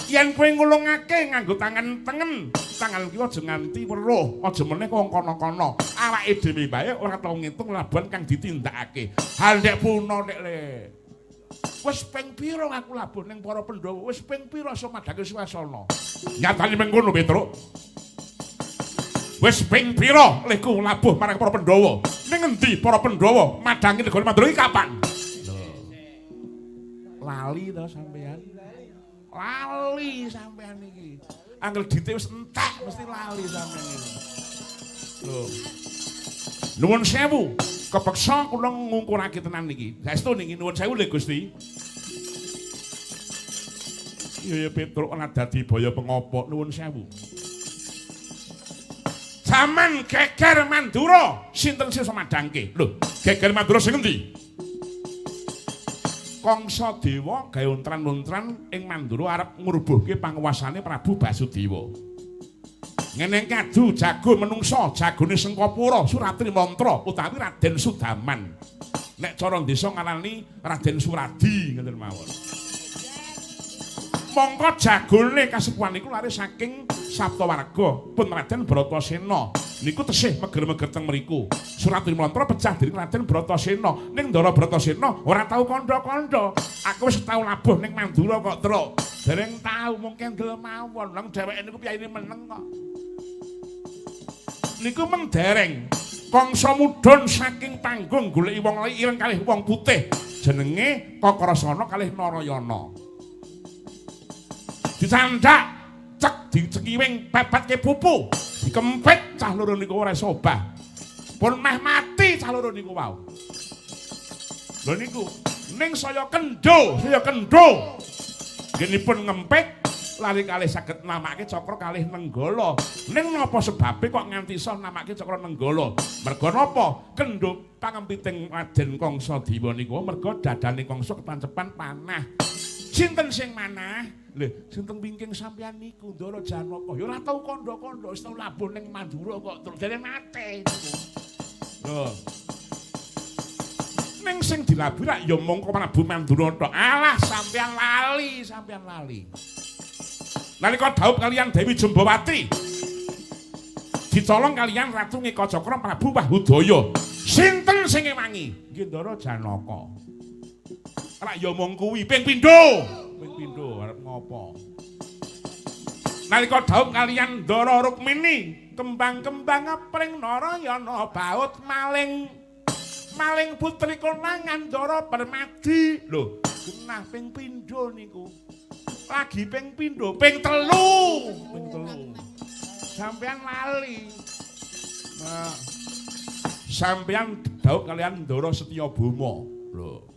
Yen kowe ngulungake nganggo tangan tengen, tangan kiwa aja nganti weruh, aja meneh wong kono-kono. Awake dhewe wae ora tau ngitung labuhan kang ditindakake. Handek puna nek le. Wis ping pira aku labuh ning para Pandhawa, wis ping pira iso madhake swasana. Nyatane mengkono, Petruk. Wis ping pira lehku labuh marang para Pandhawa. Ning endi para Pandhawa madhangi negara Mandura iki kapan? Lho. Lali to sampean? Lali sampean iki. Angger dite wis entek mesti lali sampean iki. Lho. Nuwun sewu, kepeksa kula ngungkurake tenan niki. Saestu niki nuwun sewu lho Gusti. Iya ya Petruk ora dadi baya pengopo nuwun sewu. Jaman geger Mandura sinten sing madhangke? Lho, geger Mandura sing endi? Kangsa Dewa gawe untran-untran ing Mandura arep ngrubuhke panguwasane Prabu Basudewa. Ngene kadu jago menungsa, jagone Sengkapura, Suratri Mantra utawi Raden Sudaman. Nek cara desa ngarani Raden Suradi ngoten mawon. Mongko jagone kasepuhan niku lare saking Saptawarga pun Raden Bratasena. Niku tesih meger-meger teng mriku. Suratri Mantra pecah dening Raden Bratasena. Ning Ndara Bratasena ora tau kandha-kandha. Aku wis tau labuh ning Mandura kok, Truk. Dereng tau mung kendel mawon. Nang dheweke niku piyayine meneng kok. Niku mendereng Kangsa mudhun saking panggung goleki wong ireng kalih wong putih. Jenenge Kakrasana kalih Narayana. Dicandak cek dicekiwing pepetke pupu. Dikempit cah loro niku ora iso obah. Pun meh mati cah loro niku wau. Lho niku ning saya kendho, saya kendho. Ngenipun ngempit Lari kalih saged namake Cakra kalih Nenggala. Ning napa sebabe kok nganti iso namake Cakra Nenggala? Merga napa? Kendho pangempiting Raden Kangsa Dewa niku merga dadane Kangsa ketancepan panah. Sinten sing manah? Lho, sinten wingking sampeyan niku Ndara Janaka? Ya ora tau kandha-kandha, wis tau labuh ning Mandura kok terus dene mate niku. Lho. Ning sing dilabuh rak ya mung Prabu Mandura tok. Alah, sampeyan lali, sampeyan lali. Nalika dhaup kaliyan Dewi Jembawati dicolong kaliyan Ratu Ngekacakra Prabu Wahudaya. Sinten sing ngewangi? Nggih Ndara Janaka. Rak ya mung kuwi ping pindho. Ping pindho arep ngopo? Nalika dhaup kaliyan Ndara Rukmini, kembang-kembang pring Narayana baut maling. Maling putri konangan Ndara Permadi. Lho, genah ping pindho niku. Lagi ping pindho, ping telu, ping telu. Sampeyan lali. Nah, sampeyan dhaup kaliyan Ndara Setyabama. Lho.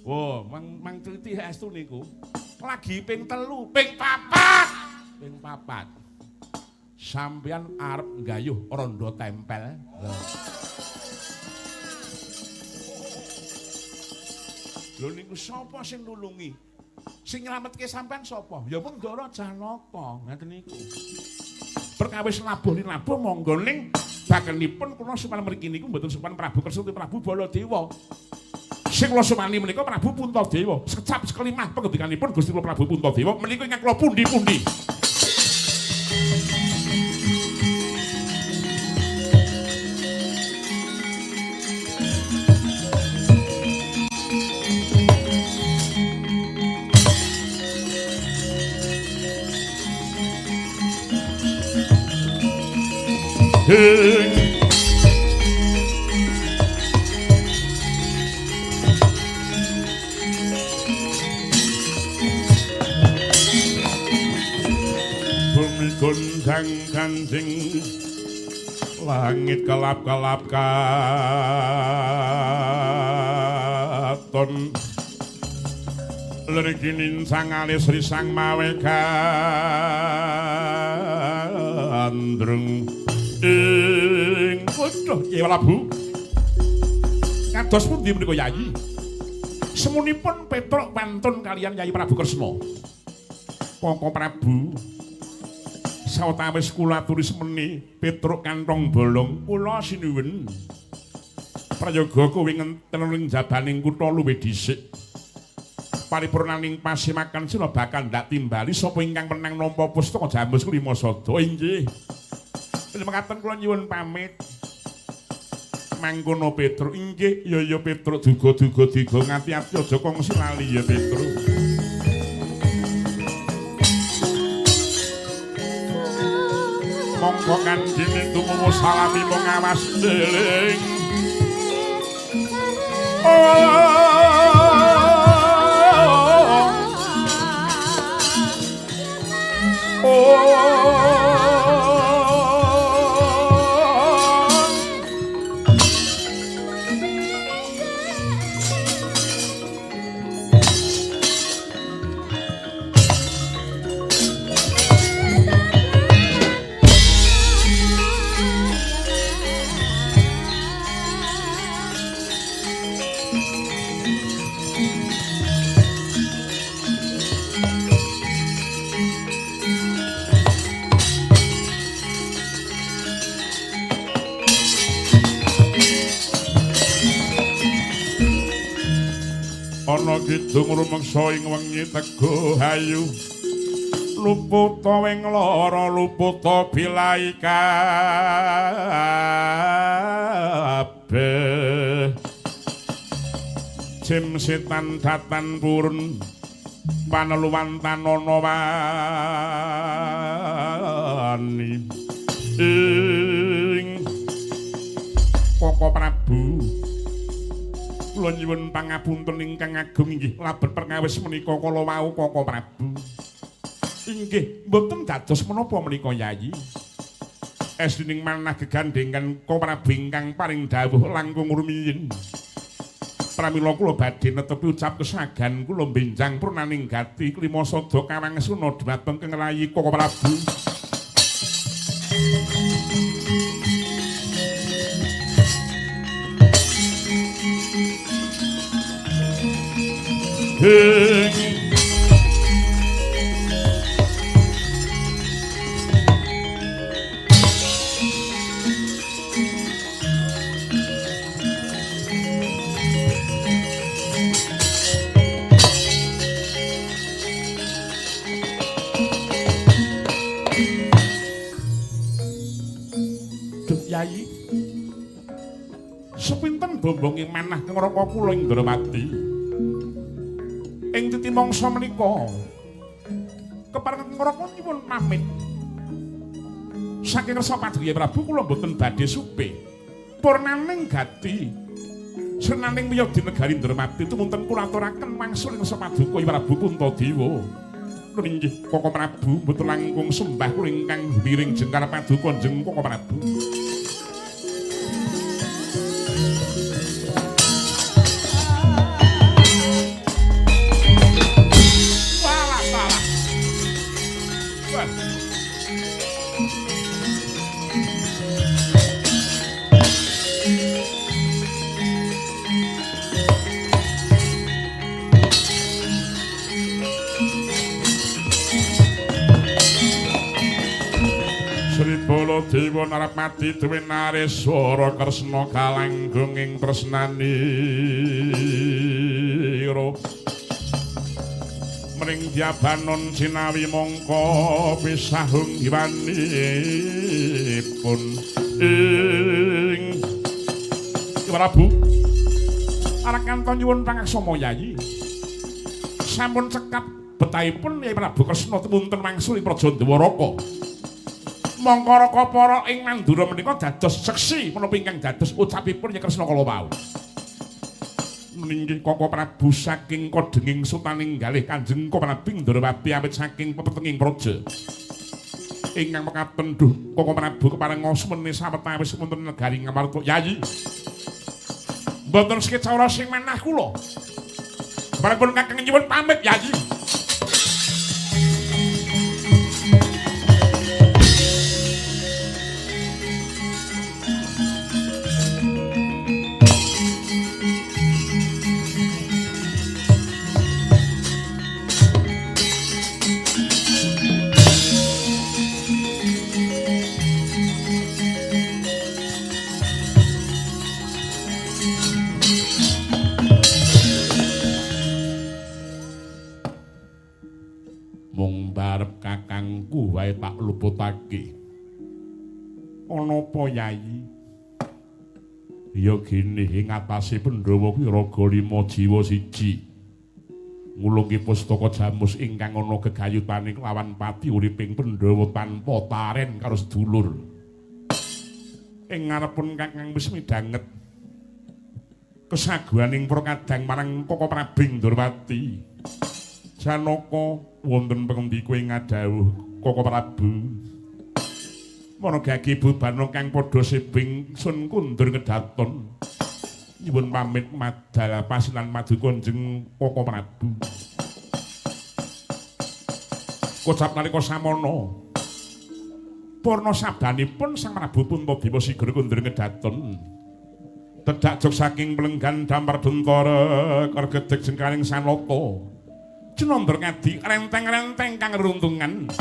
Wah, mang teliti estu niku. Lagi ping telu, ping papat, ping papat. Sampeyan arep nggayuh rondo tempel. Lho. Lho niku sapa sing nulungi? Sing nyelametke sampean sapa? Ya mung Ndara Janaka, ngaten niku. Perkawis labuh linabuh monggo ning bakenipun kula sowan mriki niku mboten sowan Prabu Kresna Prabu Baladewa. Sing kula sowani menika Prabu Puntadewa. Secap sekelimah pengendikanipun Gusti kula Prabu Puntadewa menika ingkang kula pundi-pundi. Bumi gondang ganjing langit kelap-kelap katon lerginin sang alis risang mawe gandrung ing waduh Kyai Prabu kados pundi menika Yayi? Semunipun Petruk wantun kaliyan Yayi Prabu Kresna. Koko Prabu sawetawis kula aturi semeni Petruk kantong bolong kula sinuwun. Prayoga kowe ngenten ing jabaning kutha luwih dhisik. Paripurnaning pasimakan sila bakal ndak timbali sapa ingkang menang nampa pustaka Jamus Lima Sada. Inggih. Mekaten kula nyuwun pamit. Mangkono Petruk. Inggih, ya ya Petruk duga-duga diga ngati-ati aja kongsi lali ya Petruk. Monggo kandhine tumuwu salami mung awas deling. Ana kidung rumeksa ing wengi teguh ayu luputa wing lara luputa bilai kabeh jim setan datan purun paneluwan tanana wani ing Koko Prabu kula nyuwun pangapunten ingkang agung inggih labet perkawis menika kala wau Koko Prabu. Inggih mboten dados menapa menika Yayi. Esdining manah gegandhengan Koko Prabu ingkang paring dawuh langkung rumiyin. Pramila kula badhe netepi ucap kesagan kula benjang purnaning gati klima sada kawangsuna dhumateng Kang Rayi Koko Prabu. Hing Yai, sepinten bombonge manah kang raka kula Indrawati. Ing titi mangsa menika kepareng ngraka nyuwun pamit. Saking resa padhuye Prabu kula mboten badhe supe. Purnaning gati srenaning wiyadi negari Indrawati tumunten kula aturaken wangsul ing resa paduka Prabu Puntadewa. Inggih Koko Prabu mboten langkung sembah kula ingkang miring jengkar paduka njeng Koko Prabu. Walah salah. Wah. Baladewa Narapati duwe nareswara Kresna kalanggung ing tresnanira. Mring diabanon cinawi mongko pisahung hiwanipun ing Prabu Arakanto nyuwun pangaksama Yayi. Sampun cekap betahipun Yayi Prabu Kresna tumunten wangsul ing Praja Dwaraka. Mongko raka para ing Mandura menika dados seksi menapa ingkang dados ucapipun Yayi Kresna kala wau. Meninggih Koko Prabu saking kodhenging sutaning galih Kanjeng Prabu Indrawati awit saking pepetenging praja. Ingkang mekaten duh Koko Prabu keparenga semene sawetawis wonten negari Ngamarta. Yayi. Mboten sekeca sing manah kula. Barangpun kakang nyuwun pamit Yayi. Kakangku wae tak luputake. Ana apa Yayi? Ya gene ing atase Pandhawa kuwi raga 5 jiwa 1. Ngulungke pustaka jamus ingkang ana gegayutane kelawan pati uriping Pandhawa tanpa taren karo sedulur. Ing ngarepun kakang wis midhanget kesaguhaning para kadang marang Koko Prabu Indrawati. Janaka wonten pengendi kowe ngadhawuh Koko Prabu. Managagi bubana kang padha sibing sun kundur kedaton. Nyuwun pamit madal pasinan maduka njeng Koko Prabu. Kocap nalika samana purna sabdanipun Sang Prabu Puntadewa sigra kundur kedaton. Tedhak jog saking plenggan dampar bentara kergedheg jengkaring sanata. Jenandra ngadi renteng-renteng kang runtungan.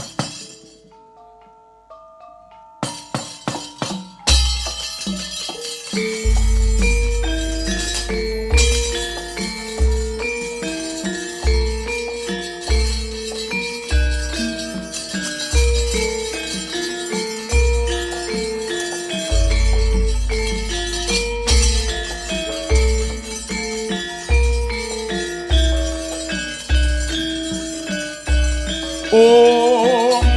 Om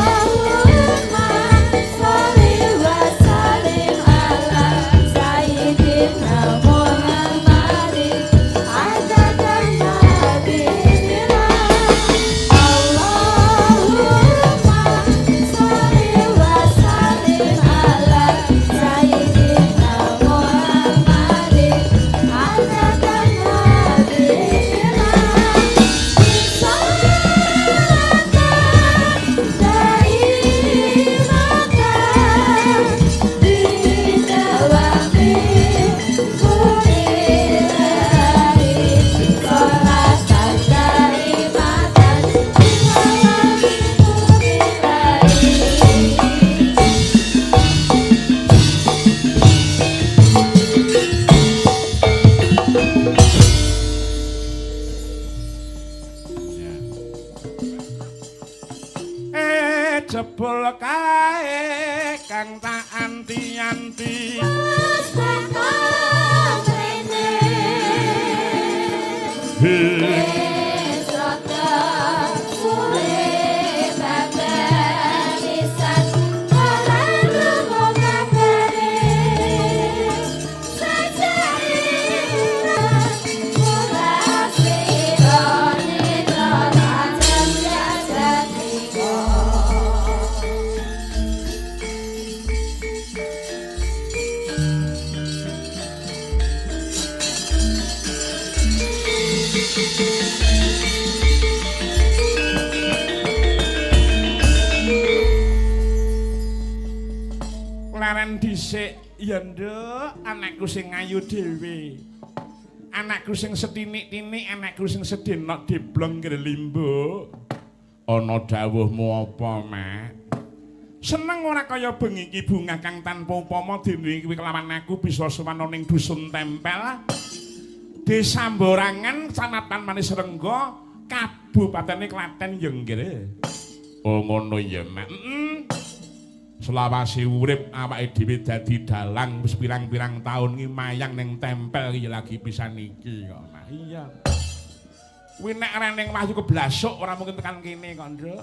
Allahumma sholli wa sallim ala sayyidina Dhisik ya, Nduk, anakku sing ayu dhewe. Anakku sing setinik-tinik, anakku sing sedenok deblong ngrelimbo. Ana dawuhmu apa, Mak? Seneng ora kaya bengi iki bungah kang tanpa upama dene kuwi kelawan aku bisa sowan ning dusun Tempel. Desa Borangan, Kecamatan Manisrenggo, Kabupatene Klaten ya nggih. Oh ngono ya, Mak. Heeh. Selawase urip awake dhewe dadi dalang wis pirang-pirang taun iki mayang ning Tempel iki lagi pisan iki kok, Mak. Iya. Kuwi nek ora ning Wahyu Keblasuk ora mungkin tekan kene kok, Nduk.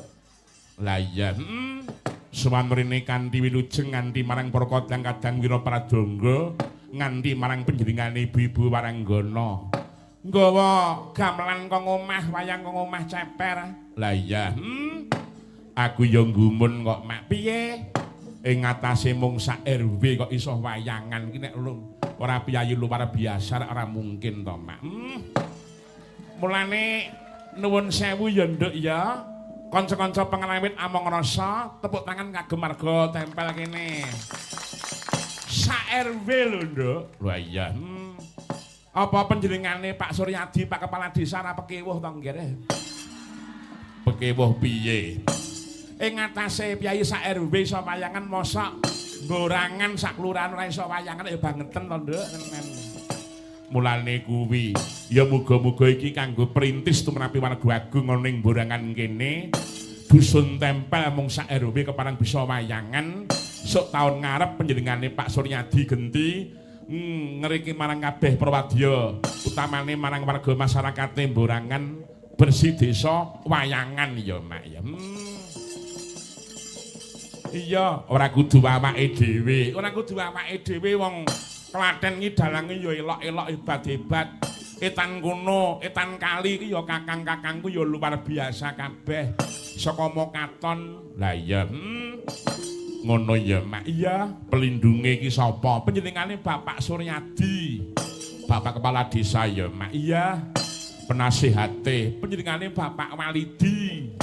Lah iya, heeh. Sowan mrene kanthi wilujeng nganti marang para kadang-kadang wira pradangga, nganti marang panjenengane ibu-ibu waranggana. Nggawa gamelan kang omah, wayang kang omah ceper. Lah iya, Aku ya nggumun kok, Mak. Piye? Ing ngatasé mung sak RW kok iso wayangan iki nek ora piyayi luar biasa ora mungkin to, Mak. Mulane nuwun sewu ya, Nduk ya. Kanca-kanca pengrawit among rasa tepuk tangan kagem warga Tempel kene. Sak RW lho, Nduk. Lho iya. Apa panjenengane Pak Suryadi, Pak Kepala Desa ora pekewuh to nggih? Pekewuh piye? Ing ngatasé piyayi sak RW iso wayangan mosok Borangan sak kelurahan ora iso wayangan ya bangeten to, Nduk, tenan. Mulane kuwi ya muga-muga iki kanggo perintis tumrapi warga agung ana ning Borangan kene. Dusun Tempel mung sak RW kepareng bisa wayangan. Sok taun ngarep panjenengane Pak Suryadi genti ngeriki marang kabeh prawadya, utamane marang warga masyarakate Borangan bersih desa wayangan ya, Mak ya. Iya, ora kudu awake dhewe. Ora kudu awake dhewe wong Klaten iki dalange ya elok-elok hebat-hebat. Etan kono, etan kali iki ya kakang-kakangku ya luar biasa kabeh. Saka Mokaton. Lah iya. Ngono ya, Mak. Iya, pelindunge iki sapa? Panjenengane Bapak Suryadi. Bapak Kepala Desa ya, Mak. Iya. Penasihate panjenengane Bapak Walidi.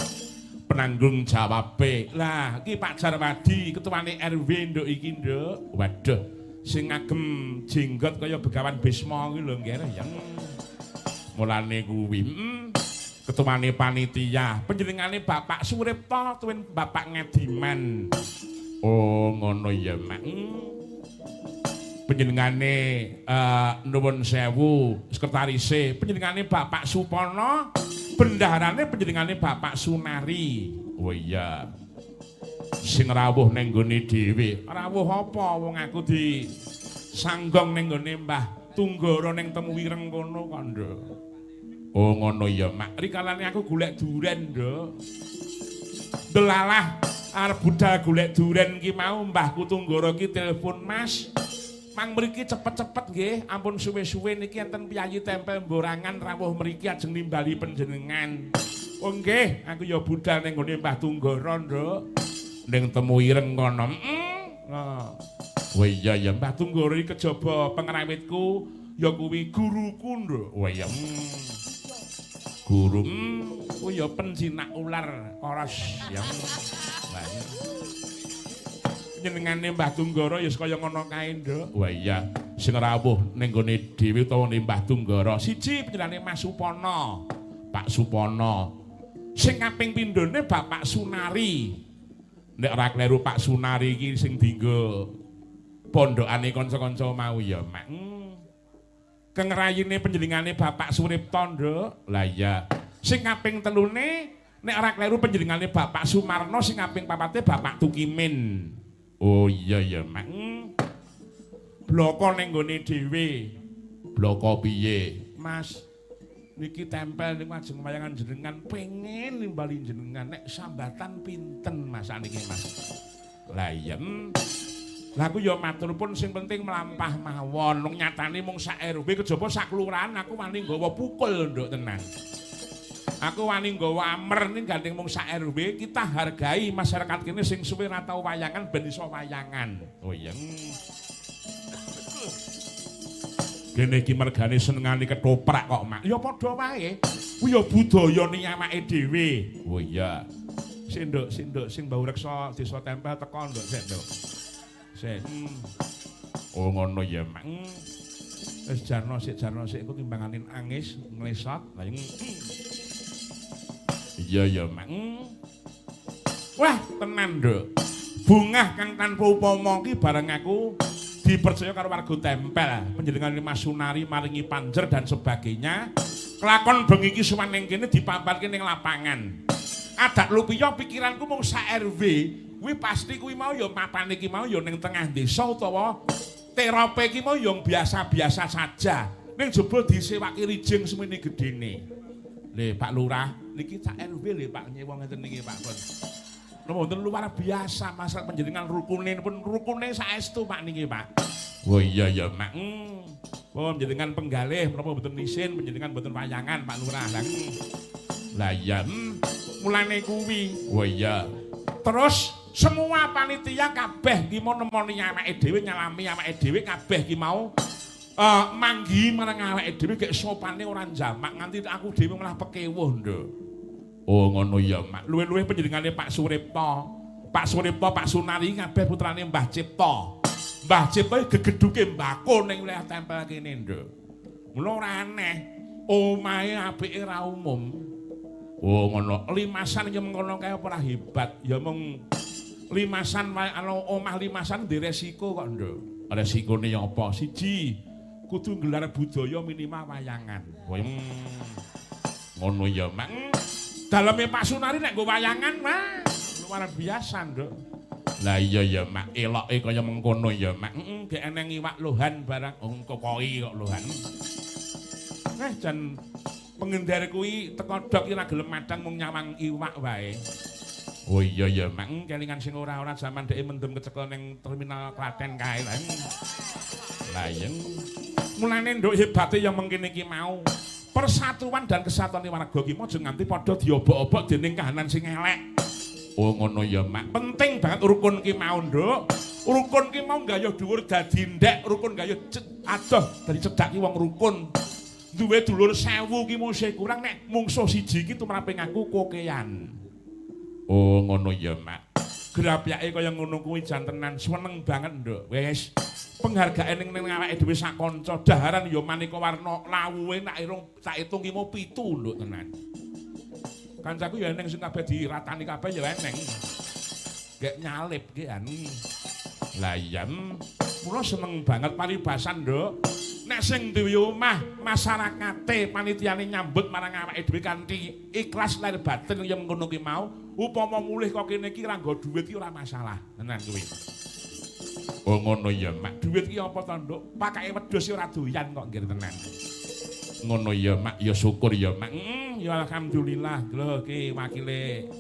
Penanggung jawabe. Lah, iki Pak Jarwadi, ketuane RW nduk iki, Nduk. Waduh, sing ngagem jenggot kaya Begawan Bisma kuwi lho, nggih ya. Mulane kuwi. Ketuane panitia, panjenengane Bapak Suripto tuwin Bapak Ngadiman. Oh, ngono ya, Mak. Panjenengane nuwun sewu sekretarise panjenengane Bapak Supono, bendaharane panjenengane Bapak Sunari. Oh iya. Sing rawuh ning gone dhewe. Rawuh apa wong aku di sanggong ning gone Mbah Tunggara ning Temu Wireng kono kok, Nduk. Oh ngono ya, Mak. Rikalane aku golek duren, Nduk. Delalah arep budal golek duren ki mau Mbahku Tunggara ki telepon, "Mas, mang mriki cepet-cepet nggih, ampun suwe-suwe niki enten piyayi Tempel Borangan rawuh mriki ajeng nimbali panjenengan." "Oh nggih, aku ya budal ning gone Mbah Tunggara, Nduk." Ning Temu Ireng kono. Nah. Oh iya ya, Mbah Tunggara iki kejaba pengrawitku ya kuwi guruku, Nduk. Oh iya. Guru. Kuwi ya penjinak ular koros ya. Lah iya. Panjenengane Mbah Tunggara ya kaya ngono kae, Nduk. Wah iya, sing rawuh ning gone dhewe utawa ning Mbah Tunggara. Siji panjenengane Mas Supono, Pak Supono. Sing kaping pindhone Bapak Sunari. Nek ora kleru Pak Sunari iki sing dienggo pondokane kanca-kanca mau ya, Mak. Kengrayine panjenengane Bapak Suripto, Nduk. Lah iya. Sing kaping telune nek ora kleru panjenengane Bapak Sumarno, sing kaping papate Bapak Tukimin. Oh iya ya, Mak. Bloko ning gone dhewe. Bloko piye? Mas, niki Tempel niku ajeng wayangan jenengan pengen nimbali jenengan nek sambatan pinten Mas niki, Mas? Lah iya. Lah aku ya matur pun sing penting mlampah mawon. Wong nyatane mung sak RW kejaba sak kelurahan aku wani nggawa pukul, Nduk, tenan. Aku wani nggawa amer ning gandeng mung sak RW, kita hargai masyarakat kene sing suwe ora tau wayangan ben iso wayangan. Oh iya. Kene iki mergane senengane ketoprak kok, Mak. Ya padha wae. Kuwi ya budayane awake dhewe. Oh iya. Sik, Nduk, sik, Nduk, sing mbau reksa desa Tempel teko, Nduk, sik, Nduk. Sik. Oh ngono ya, Mak. Wis jarno sik engko timbangane angis nglesot. Lah iya ya, Mak. Wah, tenan, Nduk. Bungah kang tanpa upama ki bareng aku dipercaya karo warga Tempel, panjenengane Mas Sunari maringi panjer dan sebagainya. Kelakon bengi iki sowan ning kene dipampanke ning lapangan. Adak lupiya pikiranku mung sak RW, kuwi pasti kuwi mau ya mapane iki mau ya ning tengah desa utawa terope iki mau ya biasa-biasa saja. Ning jebul disewake rijing semene gedene. Le Pak Lurah, niki sak RW lho Pak nyewa ngeten niki Pak pun. Napa wonten luar biasa masalah panjenengan rukune pun rukune saestu Pak niki Pak. Oh iya ya Mak. Oh panjenengan penggalih menapa mboten isin panjenengan mboten wayangan Pak Lurah. Lah lah iya. Mulane kuwi. Oh iya. Terus semua panitia kabeh ki mau nemoni awake dhewe nyalami awake dhewe kabeh ki mau manggi marang awake dhewe gek sopane ora jamak nganti aku dhewe malah pekewuh, Nduk. Oh ngono ya, Mak. Luwih-luwih panjenengane Pak Suripto. Pak Suripto, Pak Sunari kabeh putrane Mbah Cipto. Mbah Cipto iki gegeduke mbako ning wilayah Tempel kene, Nduk. Mula ora aneh, omahe apike ra umum. Oh ngono. Limasan ya mengkono kae apa ora hebat. Ya mung limasan wae ana omah limasan ndek resiko kok, Nduk. Resikone ya apa? Siji, kudu nggelar budaya minimal wayangan. Ngono ya, Mak. Daleme Pak Sunari nek nggo wayangan, wah, luar biasa, Nduk. Lah iya ya, Mak, eloke kaya mengkono ya, Mak. Heeh, gek eneng iwak lohan barang, oh koi kok lohan. Jan pengendar kuwi teko dok ora gelem madang mung nyawang iwak wae. Oh iya ya, Mak, kelingan sing ora-ora jaman dheke mendem kecekel ning terminal Klaten kae. Lah iya. Mulane nduk hebate ya mengkene iki mau. Persatuan dan kesatuan warga ki aja nganti padha diobok-obok dening kahanan sing elek. Oh ngono ya, Mak. Penting banget rukun ki mau, Nduk. Rukun ki mau gayuh dhuwur dadi ndek, rukun gayuh adoh dadi cedhak ki wong rukun. Duwe dulur 1000 ki mung kurang nek mungsuh siji ki tumrape ngaku kokean. Oh ngono ya, Mak. Grapyake kaya ngono kuwi jan tenan seneng banget, Nduk. Wis penghargaan ning awake dhewe sak kanca daharan ya maneka warna lawuhe nak irung tak itung ki mau 7, Nduk tenan. Kancaku ya eneng sing kabeh diratani kabeh ya eneng. Gek nyalip ki anu. Lah iya, mula seneng banget paribasan, Nduk. Nek sing duwe omah masyarakate panitiane nyambut marang awake dhewe kanthi ikhlas lahir batin ya mengkono ki mau, upama mulih kok kene iki ora nggo dhuwit ki ora masalah. Tenan kuwi. Oh ngono ya, Mak. Dhuwit ki apa to, Nduk? Pakake wedhus ora doyan kok nggih tenan. Ngono ya, Mak. Ya syukur ya, Mak. Ya alhamdulillah. Lho ki wakile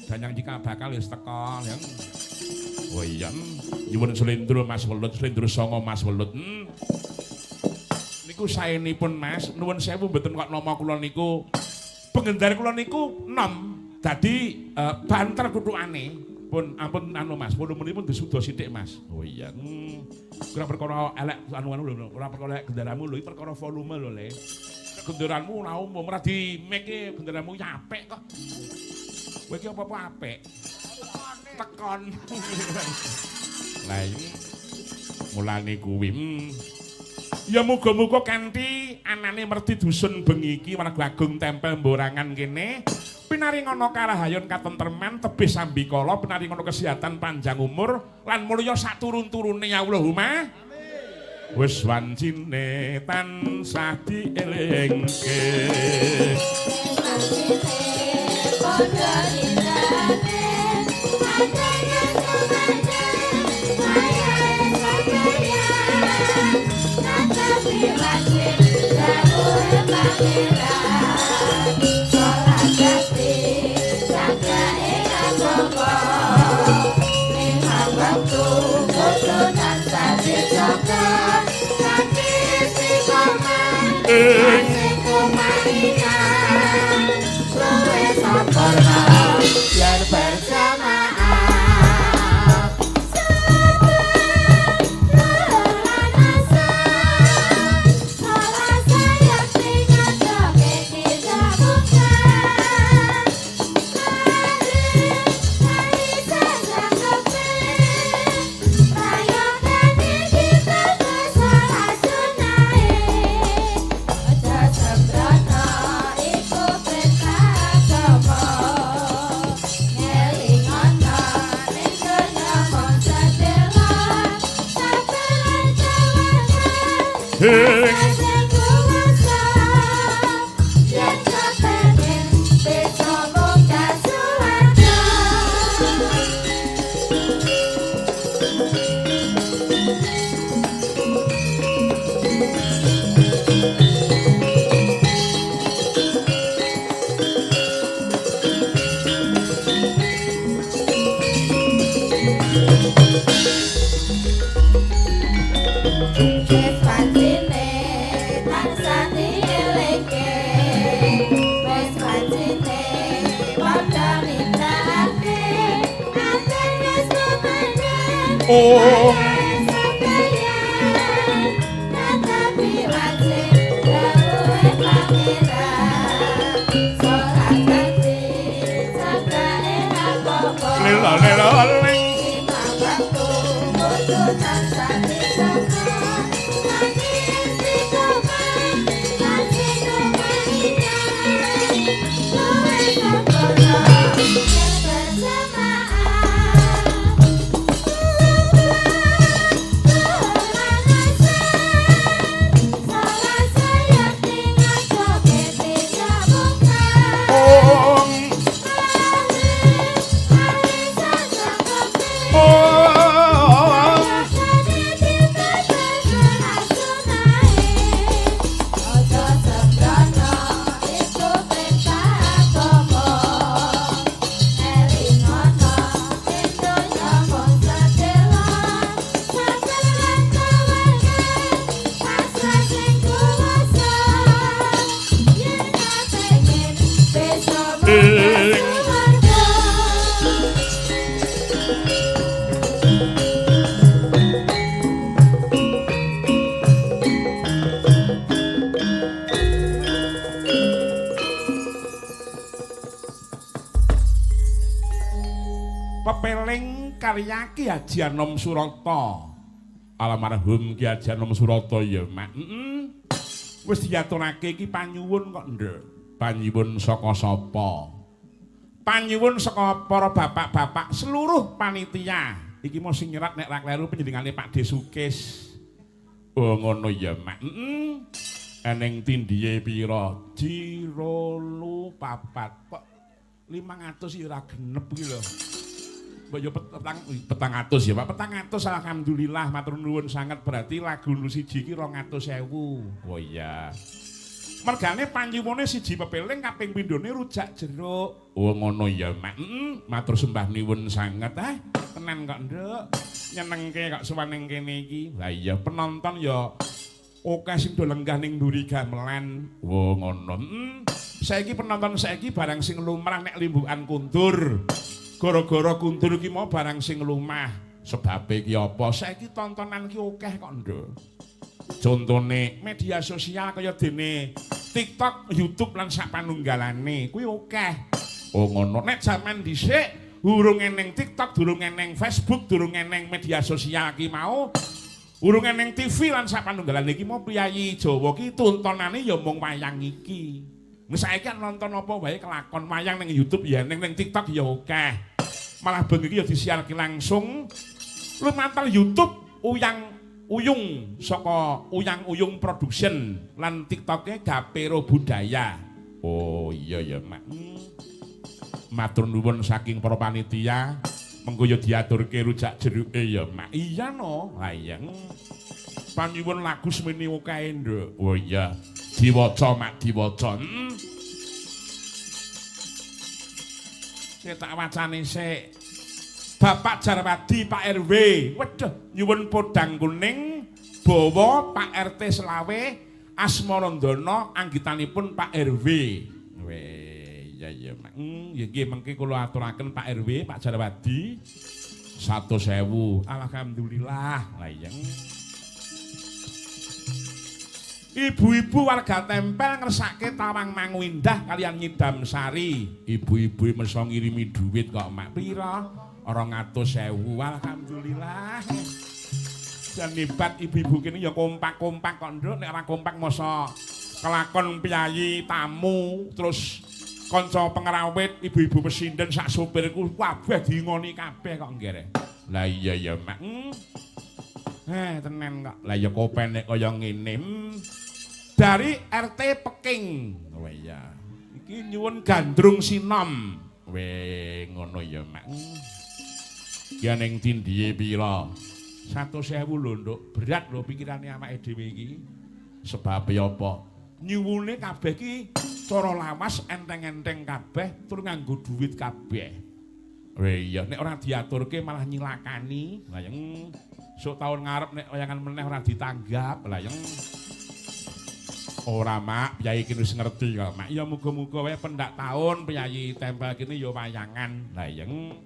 Danyang Cikal Bakal wis teko ya. Oh iya. Nyuwun slendro Mas Welut, slendro sanga Mas Welut. Niku saenipun Mas, nuwun sewu mboten kok nama kula niku. Pengendar kula niku nom. Dadi banter kuthukane. Pun ampun anu Mas, volumenipun disuda sithik Mas. Oh iya. Ora perkara elek anu-anu lho, ora perkara elek genderamu lho, iki perkara volume lho, Le. Genderamu ora umum, ora di-make genderamu ya apik kok. Kowe iki apa-apa apik. Tekon. Lah iki mulane kuwi. Ya muga-muga kanthi anane merti dusun bengi iki warga agung Tempel Mborangan kene pinaringono karahayon katentreman tebih sambikala pinaringono kesehatan panjang umur lan mulya saturun-turune ya Allahumma amin. Wis wancine tansah dielingke padha lindane adanya sumandhang wayahe sampeyan tetapi wajib dawuhe pangeran salat tasbih sagake agama limang wektu kudu tansah dijaga kanthi istiqomah sing kumainan luwih sampurna biar berjamaah. Oh. Pepeling karya Ki Haji Anom Surata. Almarhum Ki Haji Anom Surata ya, Mak. Heeh. Wis diaturake iki panyuwun kok, Nduk. Panyuwun saka sapa? Panyuwun saka para bapak-bapak seluruh panitia. Iki mau sing nyerat nek ra kleru panjenengane Pak Desukis. Oh ngono ya, Mak. Heeh. Eneng tindhiye pira? 24. Kok 500 ya ora genep iki lho. Mbok yo petang atus ya Pak, 400 alhamdulillah matur nuwun sanget, berarti lagu nu siji iki 200.000. Oh iya. Mergane panyuwune siji pepeling kaping pindhone rujak jeruk. Oh ngono ya, Mak. Heeh, matur sembah nuwun sanget. Ah, tenan kok, Nduk. Nyenengke kok sowan ning kene iki. Lah iya penonton ya akeh sing do lenggah ning mburi gamelan. Oh ngono. Heeh. Saiki penonton saiki barang sing lumrah nek limbukan kundur. Gara-gara kundur iki mau barang sing lumah. Sebabe iki apa? Saiki tontonan iki akeh kok, Nduk. Contone media sosial kaya dene TikTok, YouTube lan sak panunggalane kuwi akeh. Oh ngono. Nek jaman dhisik urung eneng TikTok, durung eneng Facebook, durung eneng media sosial ki mau, urung eneng TV lan sak panunggalane iki mau priyayi Jawa ki tontonane ya mung wayang iki. Saiki nonton apa wae kelakon wayang ning YouTube ya ning TikTok ya akeh. Malah bengi iki ya disiarke langsung lumantar YouTube Uyang Uyung saka Uyang Uyung Production lan TikToke Gapero Budaya. Oh iya ya, Mak. Matur nuwun saking para panitia, mengko ya diaturke rujak jeruke ya, Mak. Iya no. Ha iya. Panyuwun lagu semene akeh, Nduk. Oh iya. Diwaca, Mak, diwaca. Sik tak wacane sik. Bapak Jarwadi, Pak RW. Waduh, nyuwun podang kuning bawa Pak RT selawe Asmarandana anggitanipun Pak RW. Weh, iya iya, Mak. Ya nggih mengke kula aturaken Pak RW, Pak Jarwadi. 100.000. Alhamdulillah. Lah iya. Ibu-ibu warga Tempel ngersake Tawang Mangu Indah kalian nyidam sari. Ibu-ibu meso ngirimi duit kok, Mak. Pira? 200.000. Alhamdulillah. Jan hebat ibu-ibu kene ya kompak-kompak kok, Nduk. Nek ora kompak masa kelakon piyayi tamu terus kanca pengrawit, ibu-ibu pesinden sak sopirku kabeh diingoni kabeh kok nggih. Lah iya ya, Mak. Tenan kok. Lah ya kopen nek kaya ngene. Dari RT Peking. Oh iya. Iki nyuwun Gandrung Sinom. Weh, ngono ya, Mak. Ya ning tindihe pira? 100.000 lho, Nduk. Berat lho pikirane awake dhewe iki. Sebabe apa? Nyuwune kabeh iki cara lawas enteng-enteng kabeh tur nganggo duit kabeh. Weh iya, nek ora diaturke malah nyilakani. Lah yang sok taun ngarep nek wayangan meneh ora ditanggap. Lah yang ora, Mak, piyayi iki wis ngerti kok, Mak. Ya muga-muga wae pendak taun piyayi tempel kene ya wayangan. Lah yang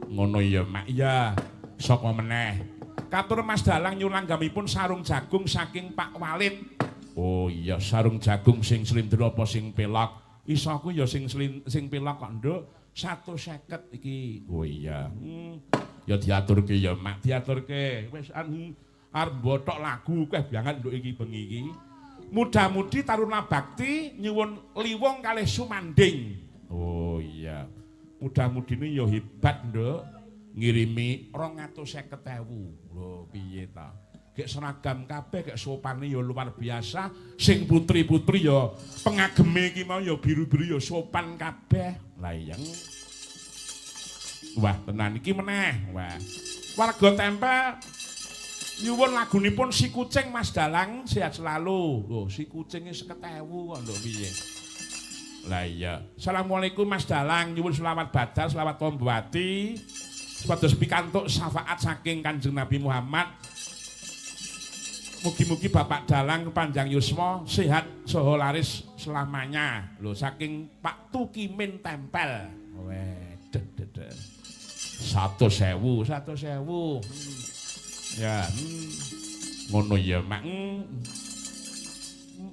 ngono ya, Mak. Iya, sapa meneh? Katur Mas Dalang nyulanggamipun sarung jagung saking Pak Walid. Oh iya, sarung jagung sing slindro apa sing pelok? Isoku ya sing pelok kok, Nduk. 150 iki. Oh iya. Ya diaturke ya, Mak, diaturke. Wis arep mbothok lagu akeh banget nduk iki bengi iki. Muda-mudi Taruna Bakti nyuwun liwung kalih sumanding. Oh iya. Muda-mudine ya hebat, Nduk. Ngirimi 250.000. Lho piye ta? Gek seragam kabeh, gek sopane ya luar biasa. Sing putri-putri ya pengageme iki mau ya biru-biru ya sopan kabeh. Lah iya. Wah, tenan iki meneh. Wah. Warga Tempel nyuwun lagunipun Si Kucing Mas Dalang sehat selalu. Lho, Si Kucinge 50.000 kok nduk piye? Lah iya. Assalamualaikum Mas Dalang, nyuwun selawat badal, selawat Tombowati. Supados pikantuk syafaat saking Kanjeng Nabi Muhammad. Mugi-mugi Bapak Dalang panjang yuswa, sehat saha laris selamanya. Lho saking Pak Tukimin Tempel. Weh, deh deh deh. 100.000, 100.000. Ya, ngono ya, Mak.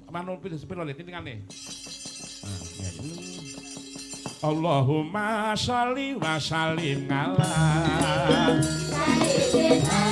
Manut piro lho tingkane? Ah, ya. Allahumma sholli wa sallim ala sayyidina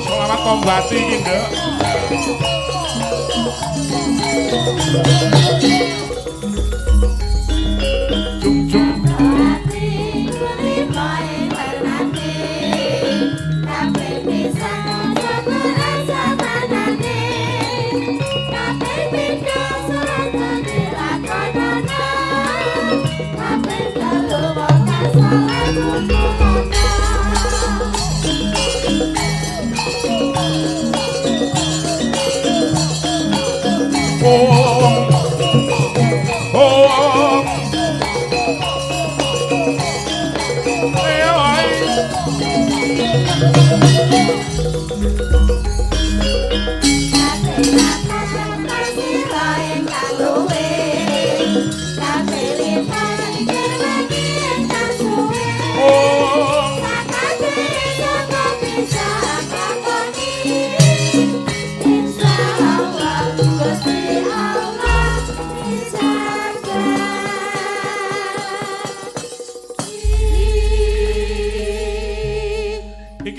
Sholawat Tombati iki, Nduk. Jung-jung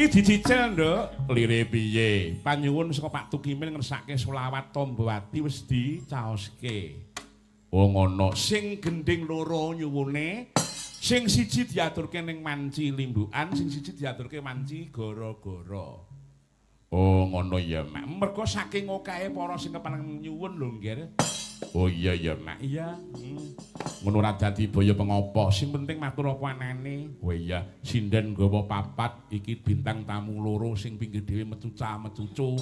dicicil, Nduk. Lire piye? Panyuwun saka Pak Tukimin ngersake selawat Tombowati wis dicaoske. Oh ngono, sing gendhing loro nyuwune, sing siji diaturke ning manci limbukan, sing siji diaturke manci gara-gara. Oh ngono ya, Mak. Mergo saking okahe para sing kepareng nyuwun lho, Nggir. Oh iya ya, Mak. Iya. Ngono ora dadi boyo pengopo, sing penting matur apa anane. Oh iya, sinden nggawa papat iki bintang tamu loro sing pinggir dhewe mecuca-mecucu.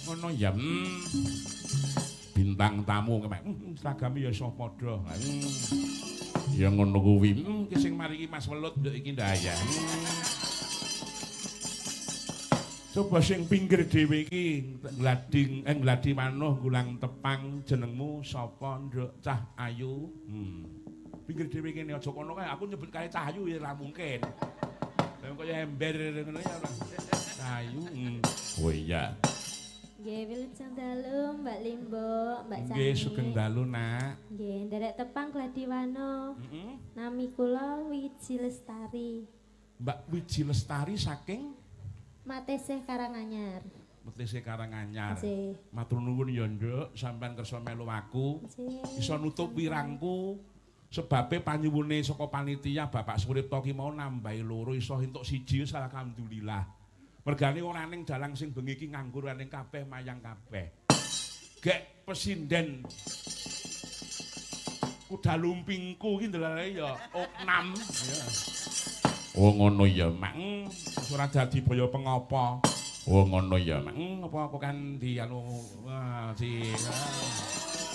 Ngono ya. Bintang tamu seragame ya iso padha. Ya ngono kuwi. Ki sing mari iki Mas Welut nduk iki ndaya. Coba sing pinggir dhewe iki nglading ngladi manuh gulang tepang jenengmu sapa nduk Cah Ayu. Pinggir dhewe kene aja kono kae aku nyebut kae Cah Ayu ya ora mungkin. Lah kaya ember ngono ya ora. Cah Ayu. Oh iya. Nggih, wilujeng dalu Mbak Limbo, Mbak Cani. Nggih, sugeng dalu, Nak. Nggih, nderek tepang Gladiwana. Heeh. Nami kula Wiji Lestari. Mbak Wiji Lestari saking Mateseh Karanganyar. Mateseh Karanganyar. Nggih. Matur nuwun ya, Nduk, sampean kersa melu aku. Nggih. Iso nutup wirangku. Sebabe panyuwune saka panitia Bapak Suripto ki mau nambahi loro iso entuk siji wis alhamdulillah. Mergane ora ning dalang sing bengi iki nganggur ning kabeh mayang kabeh. Gek pesinden kuda lumpingku iki ndelale ya oknam. Oh ngono ya, Mak. Ora dadi boyo pengopo. Oh ngono ya, Mak. Apa aku kan di anu si.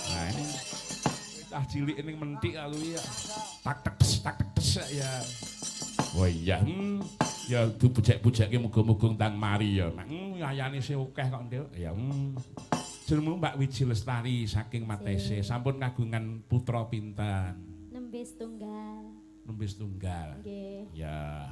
Nah, cah cilik ning mentik aku ya. Tak tek ya. Oh iya. Ya dibujek-bujeke muga-muga ndang mari ya, Mak. Ayane sih akeh kok, Nduk. Ya. Jenengmu Mbak Wiji Lestari saking Matese. Sampun kagungan putra pinten? Nembe setunggal. Nembe setunggal. Nggih. Ya.